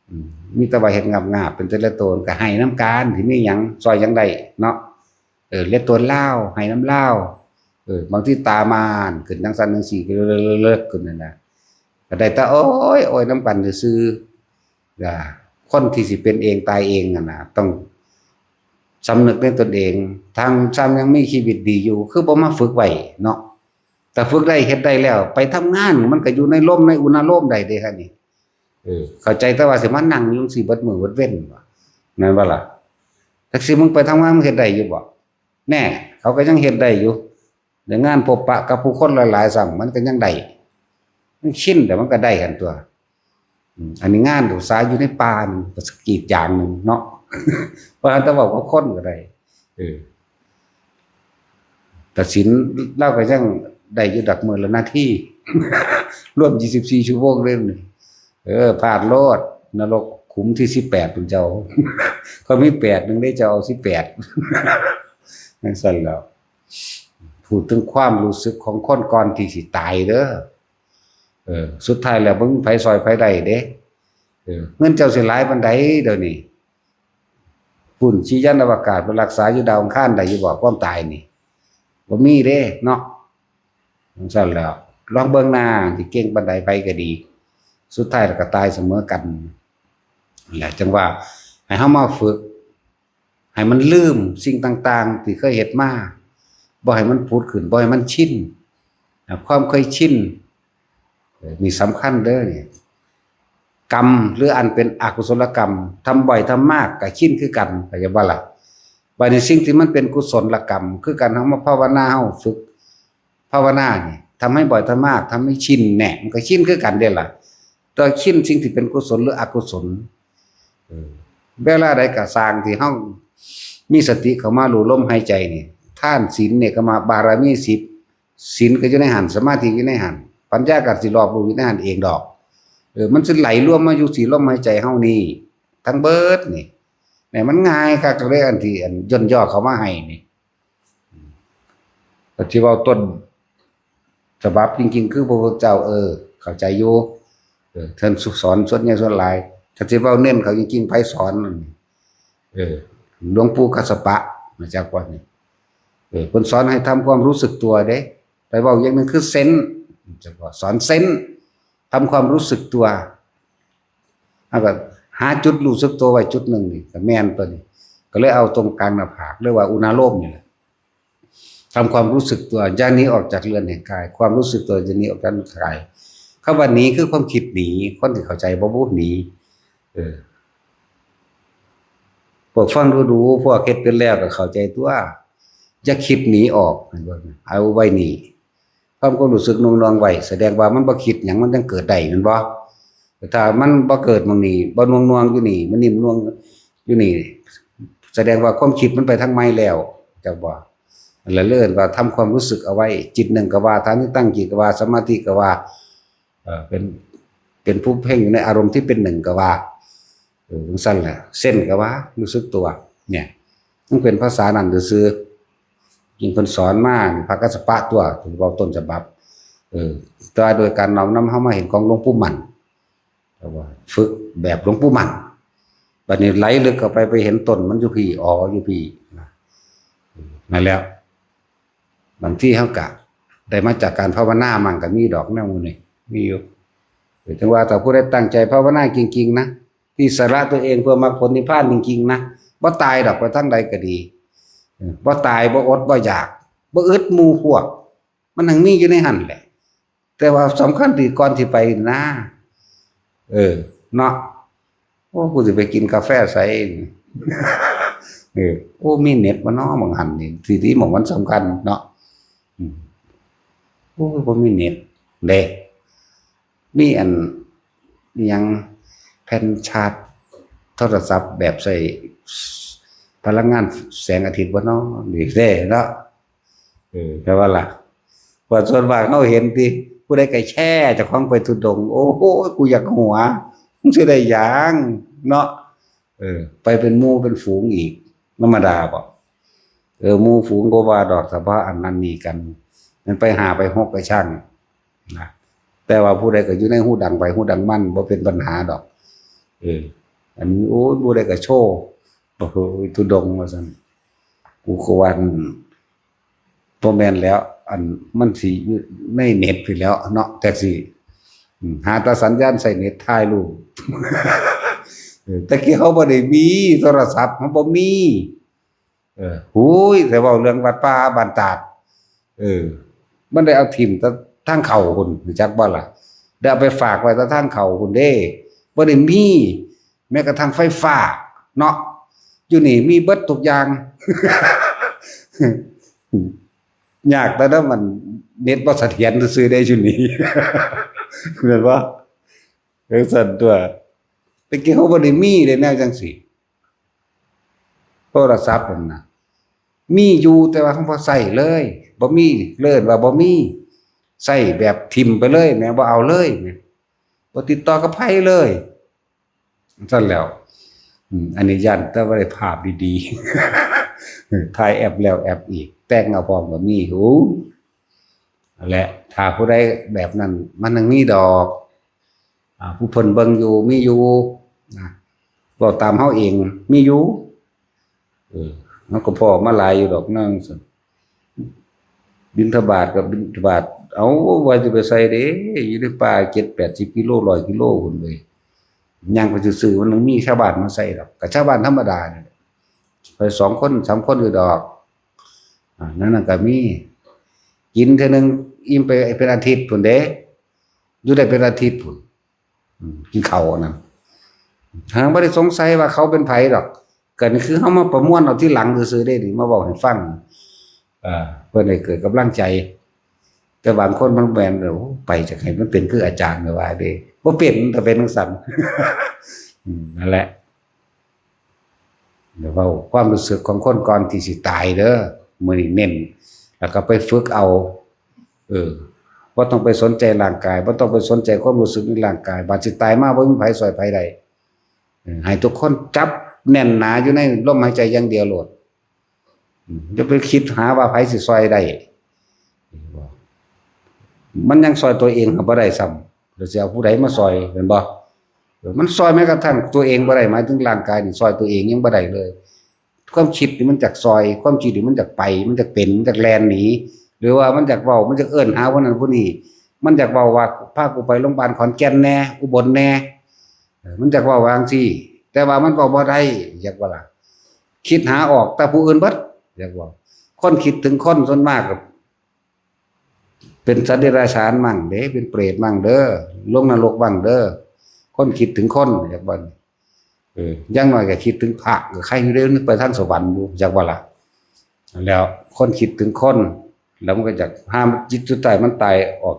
อืม มีแต่ว่าเฮ็ดงาบๆ เป็นแต่ละโตน ก็ให้นำกัน สิมีหยังซ่อยหยังได้เนาะ เออ เลียโตนลาว ให้นำลาว เออ บางทีตาม่านขึ้นจั่งซั่นจั่งซี้ ก็เลิกๆๆๆ ขึ้นนั่นน่ะ ก็ได้แต่โอ้ย โอ้ยนำกันซื่อๆ จ้ะ คนที่สิเป็นเองตายเองนั่นน่ะ ต้องสำนึกในตนเอง ทางซ้ำยังมีชีวิตดีอยู่ คือบ่มาฝึกไว้เนาะ แต่ฝึกได้เฮ็ดได้แล้ว ไปทำงานมันก็อยู่ในลมในอุณาโลมได้เด้ คันนี้ เออ เข้าใจแต่ว่าสิมานั่งอยู่จั่งซี้เบิดมื้อเบิดเว็นบ่ แม่นบ่ล่ะ จักสิมึงไปทำงานมึงเฮ็ดได้อยู่บ่ แน่ เขาก็ยังเฮ็ดได้อยู่ ได้งานพบปะกับผู้คนหลายๆ ซ้ำ มันก็ยังได้ มันชินแล้วมันก็ได้หั่นตั่ว อืม อันนี้งานอุตสาหะอยู่ในป่านี่ ก็กรีดยางหนึ่งเนาะ ว่าแต่เว้ากับคนก็ได้ เออ แต่ศีลลาวก็ยังได้อยู่ดอกมื้อละนาที รวมยี่สิบสี่ชั่วโมงเลยนี่ เออ พลาดโลด นรกขุมที่สิบแปดพุ้นเจ้า เขามีแปดหนึ่งเด้ เจ้าเอาสิบแปด จั่งซั่นแล้ว พูดถึงความรู้สึกของคนก่อนที่สิตายเด้อ เออ สุดท้ายแล้วบ่มีไผซ่อยไผได้เด้ เออ เงินเจ้าสิหลายปานใดเดี๋ยวนี้ ปุ้น สิยานอวกาศไปรักษาอยู่ดาวอังคารได้อยู่บ่ ความตายนี่ บ่มีเด้เนาะ จั่งซั่นแล้ว ลองเบิ่งหน้า สิเก่งปานใดไผก็ดี สุดท้ายแล้วก็ตายเสมอกันนั่นแหละ จั่งว่าให้เฮามาฝึก ให้มันลืมสิ่งต่างๆที่เคยเฮ็ดมา บ่ให้มันผุดขึ้น บ่ให้มันชิน นะ ความเคยชิน เออ นี่สำคัญเด้อนี่ กรรมหรืออันเป็นอกุศลกรรม ทำบ่อยทำมากก็ชินคือกัน เข้าใจบ่ล่ะ บัดนี้สิ่งที่มันเป็นกุศลกรรม คือการเฮามาภาวนา เฮาฝึกภาวนานี่ ทำให้บ่อยทำมาก ทำให้ชินแน่ มันก็ชินคือกันเด้ล่ะ แต่ชินสิ่งที่เป็นกุศลหรืออกุศล เออ เวลาใดก็ซ่างที่เฮามีสติเข้ามารู้ลมหายใจนี่ ทานศีลเนี่ยก็มาบารมีสิบ ศีลก็อยู่ในหั่น สมาธิอยู่ในหั่น ปัญญาก็สิรอบรู้อยู่ในหั่นเองดอก เออ มันสิไหลรวมมาอยู่ที่ลมหายใจเฮานี่ ทั้งเบิดนี่ เนี่ยมันง่ายคักเลย อันที่อันย่นย่อเข้ามาให้นี่ ก็สิเว้าต้นฉบับจริงๆ คือพระพุทธเจ้า เออ เข้าใจอยู่ เออ ท่านสอนส่วนใหญ่ส่วนหลาย ถ้าสิเว้าเน้นเขาจริงๆ ไผสอนนั่น เออ หลวงปู่กัสสปะ มาจากวัดนี่ เออ เพิ่นสอนให้ทำความรู้สึกตัวเด้ ไปเว้าอย่างหนึ่งคือเซนส์ จะบอกสอนเซนส์ ทำความรู้สึกตัว แล้วก็หาจุดรู้สึกตัวไว้จุดหนึ่งนี่ ก็แม่นตัวนี้ ก็เลยเอาตรงกลางหน้าผาก เรียกว่าอุณาโลมนี่แหละ ทำความรู้สึกตัว อย่าหนีออกจากเรือนแห่งกาย ความรู้สึกตัวอย่าหนีออกจากกาย คำว่าหนีคือความคิดหนี คนที่เข้าใจบ่ บ่หนี เออ พวกฟังดูๆ พวกเฮ็ดเป็นแล้วก็เข้าใจตัว อย่าคิดหนีออก เอาไว้นี่ ความ ความรู้สึกหน่วงๆ ไว้ แสดงว่ามันบ่คิดหยัง มันยังเกิดได้ แม่นบ่ ถ้ามันบ่เกิดหม่องนี้ บ่หน่วงๆ อยู่นี่ มันนิ่มนวลอยู่นี่ แสดงว่าความคิดมันไปทางใหม่แล้ว จักบ่ นั่นแหละเอิ้นว่าทำความรู้สึกเอาไว้ จิตหนึ่งก็ว่า ฐานะตั้งจิตก็ว่า สมาธิก็ว่า เอ่อ เป็น เป็นผู้เพ่งอยู่ในอารมณ์ที่เป็นหนึ่งก็ว่า เออ จั่งซั้นแหละ เซนส์ก็ว่า รู้สึกตัว เนี่ย มันเป็นภาษานั่นซื่อๆ ยิ่งเพิ่นสอนมานี่ พระกัสสปะตัว ถือว่าต้นฉบับ เออ แต่ว่าโดยการน้อมนำเฮามาเห็นของหลวงปู่มั่น แต่ว่าฝึกแบบหลวงปู่มั่น บัดนี้ไหลลึกเข้าไป ไปเห็นต้นมันอยู่พี้ อ๋อ อยู่พี้ นะ นั่นแหละ บางทีเฮากะได้มาจากการภาวนามั่งก็มีดอกแนวหมู่นี้ มีอยู่ เออ ถึงว่าถ้าผู้ใดตั้งใจภาวนาจริงๆ นะ ที่สละตัวเองเพื่อมรรคผลนิพพานจริงๆ นะ บ่ตายดอก ไปทางใดก็ดี เออ บ่ตาย บ่อด บ่อยาก บ่อึดหมู่พวก มันยังมีอยู่ในหั่นแหละ แต่ว่าสำคัญที่ก่อนที่ไปนะ เออ เนาะ โอ้ กูสิไปกินกาแฟไส เออ โอ้ มีเน็ตบ่น้อ หม่องหั่นนี่ ที่ ที่หม่องมันสำคัญเนาะ อืม โอ้ย บ่มีเน็ตเด้ มีอัน อิหยัง แผ่นชาร์จโทรศัพท์แบบใช้พลังงานแสงอาทิตย์บ่น้อ นี่เด้เนาะ เออ แต่ว่าล่ะ ว่าส่วนมากเฮาเห็นติ ผู้ใดก็แชร์เจ้าของไปธุดงค์ โอ้โห กูอยากหัว มึงสิได้หยังเนาะ เออ ไปเป็นหมู่เป็นฝูงอีก ธรรมดาบ่ เออ หมู่ฝูงบ่ว่าดอก เฉพาะอันนั้นนี่กัน มันไปห้าไปหกก็ช่างนะ แต่ว่าผู้ใดก็อยู่ในฮูดังไผฮูดังมัน บ่เป็นปัญหาดอก เออ อันนี้ โอ้ย ผู้ใดก็โชว์ โอ้โห ธุดงค์ว่าซั่น กูก็ว่า อืม บ่แม่นแล้ว อันมันสิอยู่ในเน็ตพู้นแหล้วเนาะ จักสิ อืม หาแต่สัญญาณใช้เน็ตถ่ายรูป เออ แต่กี้เฮาบ่ได้มีโทรศัพท์ เฮาบ่มี เออ หูย แต่เว้าเรื่องวัดป่าบ้านตาด เออ มันได้เอาถิ่มแต่ทางเข้าพุ้น รู้จักบ่ล่ะ ได้เอาไปฝากไว้แต่ทางเข้าพุ้นเด้ บ่ได้มี แม้กระทั่งไฟฟ้าเนาะ อยู่นี่มีเบิดทุกอย่าง ยากแต่ว่ามันเน็ตบ่เสถียรซื่อๆ ได้อยู่นี่ แม่นบ่ จั่งซั้นตัว แต่กี้เฮาบ่ได้มีเด้แนวจั่งซี้ โทรศัพท์นั่นน่ะ มีอยู่แต่ว่าเฮาบ่ใช้เลย บ่มี เอิ้นว่าบ่มี ใช้แบบถิ่มไปเลยแหม บ่เอาเลยแหม บ่ติดต่อกับไผเลย ซั่นแหล้ว อืม อันนี้ย้านแต่ว่าได้ภาพดีๆ ถ่ายแอปแล้วแอปอีก แต่งเอาพร้อมก็มี โอ้ นั่นแหละ ถ้าผู้ใดแบบนั้น มันยังมีดอก อ่า ผู้เพิ่นเบิ่งอยู่ มีอยู่ นะ เว้าตามเฮาเอง มีอยู่ เออ มันก็พ้อมาหลายอยู่ดอก นั่นซั่น บิณฑบาตกับบิณฑบาต เอา ว่าจะไปใส่เด้ อยู่ในป่าเจ็ดแปดสิบกิโล ร้อยกิโลพุ้นเว้ย ย่างไปซื่อๆ มันยังมีชาวบ้านมาใส่ดอก กับชาวบ้านธรรมดาเนี่ย ไปสองคนสามคนอยู่ดอก อ่า นั่นน่ะก็มี กินเทื่อนึงอิ่มไปเป็นอาทิตย์พุ้นเด้ อยู่ได้เป็นอาทิตย์พุ้น อืม กินข้าวนั่น หาบ่ได้สงสัยว่าเขาเป็นไผดอก ก็นี่คือเฮามาประมวลเอาทีหลังซื่อๆเด้ นี่มาเว้าให้ฟัง เอ่อ เพิ่นได้เกิดกำลังใจ แต่บางคนมันแม่น โอ้ ไปจักให้มันเป็นคืออาจารย์ก็ว่าเด้ บ่เป็น แต่เป็นจั่งซั้น อืม นั่นแหละ เดี๋ยวเว้าความรู้สึกของคนก่อนที่สิตายเด้อ มื้อนี้เน้น แล้วก็ไปฝึกเอา เออ บ่ต้องไปสนใจร่างกาย บ่ต้องไปสนใจความรู้สึกในร่างกาย บาดสิตายมาบ่มีไผซ่อยไผได้ เออ ให้ทุกคนจับแน่นหนาอยู่ในลมหายใจอย่างเดียวโลด อืม อย่าไปคิดหาว่าไผสิซ่อยได้ มันยังซ่อยตัวเองก็บ่ได้ซ้ำ แล้วสิเอาผู้ใดมาซ่อย แม่นบ่? เออ มันซ่อยแม้กระทั่งตัวเองบ่ได้ หมายถึงร่างกายนี่ซ่อยตัวเองยังบ่ได้เลย ความคิดนี่มันจักซ่อย ความคิดนี่มันจักไป มันจักเป็น มันจักแล่นหนี หรือว่ามันจักเว้า มันจักเอิ้นหาผู้นั้นผู้นี้ มันจักเว้าว่า พากูไปโรงพยาบาลขอนแก่นแหน่ อุบลแหน่ เออ มันจักเว้าว่าจั่งซี้ แต่ว่ามันเว้าบ่ได้ จักว่าล่ะ คิดหาออกแต่ผู้อื่นเบิด จักว่า คนคิดถึงคนส่วนมากก็ เป็นสัตว์เดรัจฉานมั่งเด้ เป็นเปรตมั่งเด้อ ลงนรกมั่งเด้อ คนคิดถึงคน จักว่า เออ อย่างน้อยก็คิดถึงพระ ก็ใครอยู่เด้ นึกไปทางสวรรค์อยู่ จักว่าล่ะ แล้วคนคิดถึงคน แล้วมันก็อยากห้ามจิตสุดท้ายมันตายออก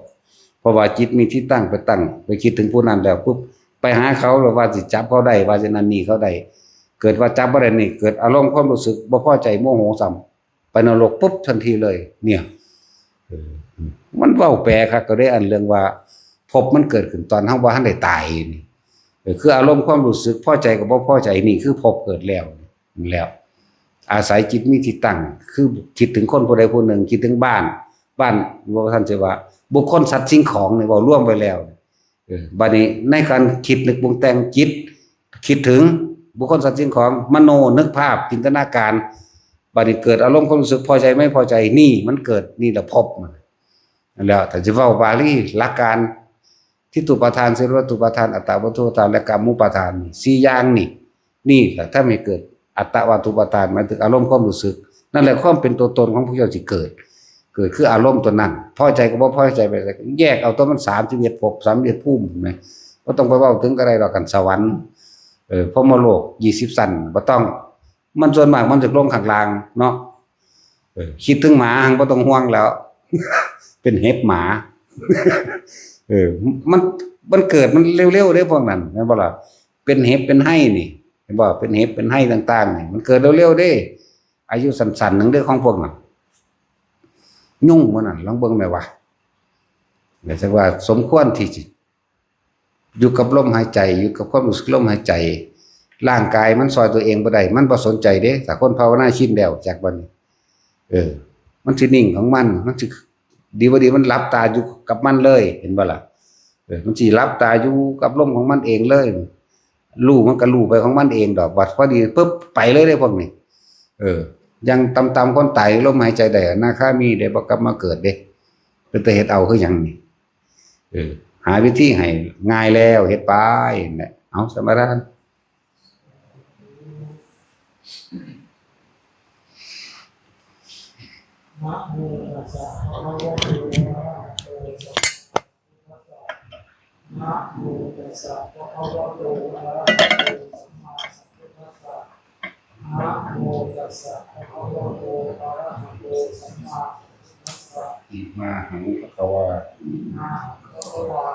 เพราะว่าจิตมีที่ตั้งไปตั้ง ไปคิดถึงผู้นั้นแล้วปุ๊บ ไปหาเขา หรือว่าสิจับเขาได้ ว่าสินั่นนี่เขาได้ เกิดว่าจับบ่ได้นี่ เกิดอารมณ์ความรู้สึกบ่พอใจ โมโหซ้ำ ไปนรกปุ๊บทันทีเลย เนี่ย เออ มันเว้าแปลคักก็ได้ อันเรื่องว่าภพมันเกิดขึ้นตอนเฮาบ่ทันได้ตายนี่ เออ คืออารมณ์ความรู้สึกพอใจกับบ่พอใจนี่คือภพเกิดแล้ว แล้ว อาศัยจิตมีที่ตั้ง คือคิดถึงคนผู้ใดผู้หนึ่ง คิดถึงบ้าน บ้าน บ่ทันสิว่า บุคคล สัตว์ สิ่งของนี่เว้ารวมไว้แล้ว เออ บัดนี้ในการคิดนึกปรุงแต่งจิต คิดถึงบุคคล สัตว์ สิ่งของ มโน นึกภาพ จินตนาการ บัดนี้เกิดอารมณ์ความรู้สึกพอใจไม่พอใจ นี่มันเกิด นี่แหละภพมัน นั่นแหละ ถ้าสิเว้าบาลี หลักการ ทิฏฐูปาทาน สัญญาวัตถุปาทาน อัตตาวัตถุปาทาน และกรรมูปาทาน นี่ สี่อย่างนี่ นี่แหละทำให้เกิดอัตตาวัตถุปาทาน หมายถึงอารมณ์ความรู้สึก นั่นแหละความเป็นตัวตนของพวกเจ้าสิเกิด เกิดคืออารมณ์ตัวนั้น พอใจกับบ่พอใจไป แยกเอาตัวมัน สามสิบเอ็ดภพ สามสิบเอ็ดภูมิ เห็นไหม? บ่ต้องไปเว้าถึงก็ได้ดอก คันสวรรค์ เออ พรหมโลก ยี่สิบชั้น บ่ต้อง มันส่วนมากมันจะลงข้างล่างเนาะ เออ คิดถึงหมา บ่ต้องห่วงแล้ว เป็นเห็บหมา เออ มัน มันเกิดมันเร็วๆเด้พวกนั้น แม่นบ่ล่ะ? เป็นเห็บเป็นไฮ่นี่ เห็นบ่? เป็นเห็บเป็นไฮ่ต่างๆนี่ มันเกิดเร็วๆเด้ อายุสั้นๆหนึ่งเด้ของพวกนั้น ยุงหมู่นั้น ลองเบิ่งแม่ว่า แต่ว่าสมควรที่สิ อยู่กับลมหายใจ อยู่กับความรู้สึกลมหายใจ ร่างกายมันซ่อยตัวเองบ่ได้ มันบ่สนใจเด้ ถ้าคนภาวนาชินแล้ว จักบัดนี้ เออ มันสินิ่งของมัน มันสิดีบ่ดี มันหลับตาอยู่กับมันเลย เห็นบ่ล่ะ? เออ มันสิหลับตาอยู่กับลมของมันเองเลย รู้มันก็รู้ไปของมันเองดอก บัดพอดีปุ๊บ ไปเลยเด้พวกนี้ เออ อย่างต่ำๆคนตายลมหายใจได้ อนาคามีได้ บ่กลับมาเกิดเด้ เป็นตาเฮ็ดเอาคือหยังนี่? เออ หาวิธีให้ง่ายแล้ว เฮ็ดไปนั่นแหละ เอา สมาทาน นะโมตัสสะภะคะวะโต อะระหะโต สัมมาสัมพุทธัสสะ นะโมตัสสะภะคะวะโต อะระหะโต สัมมาสัมพุทธัสสะ นะโมตัสสะภะคะวะโต อะระหะโต สัมมาสัมพุทธัสสะ อิมาหังภะคะวา อิมาหังภะคะวา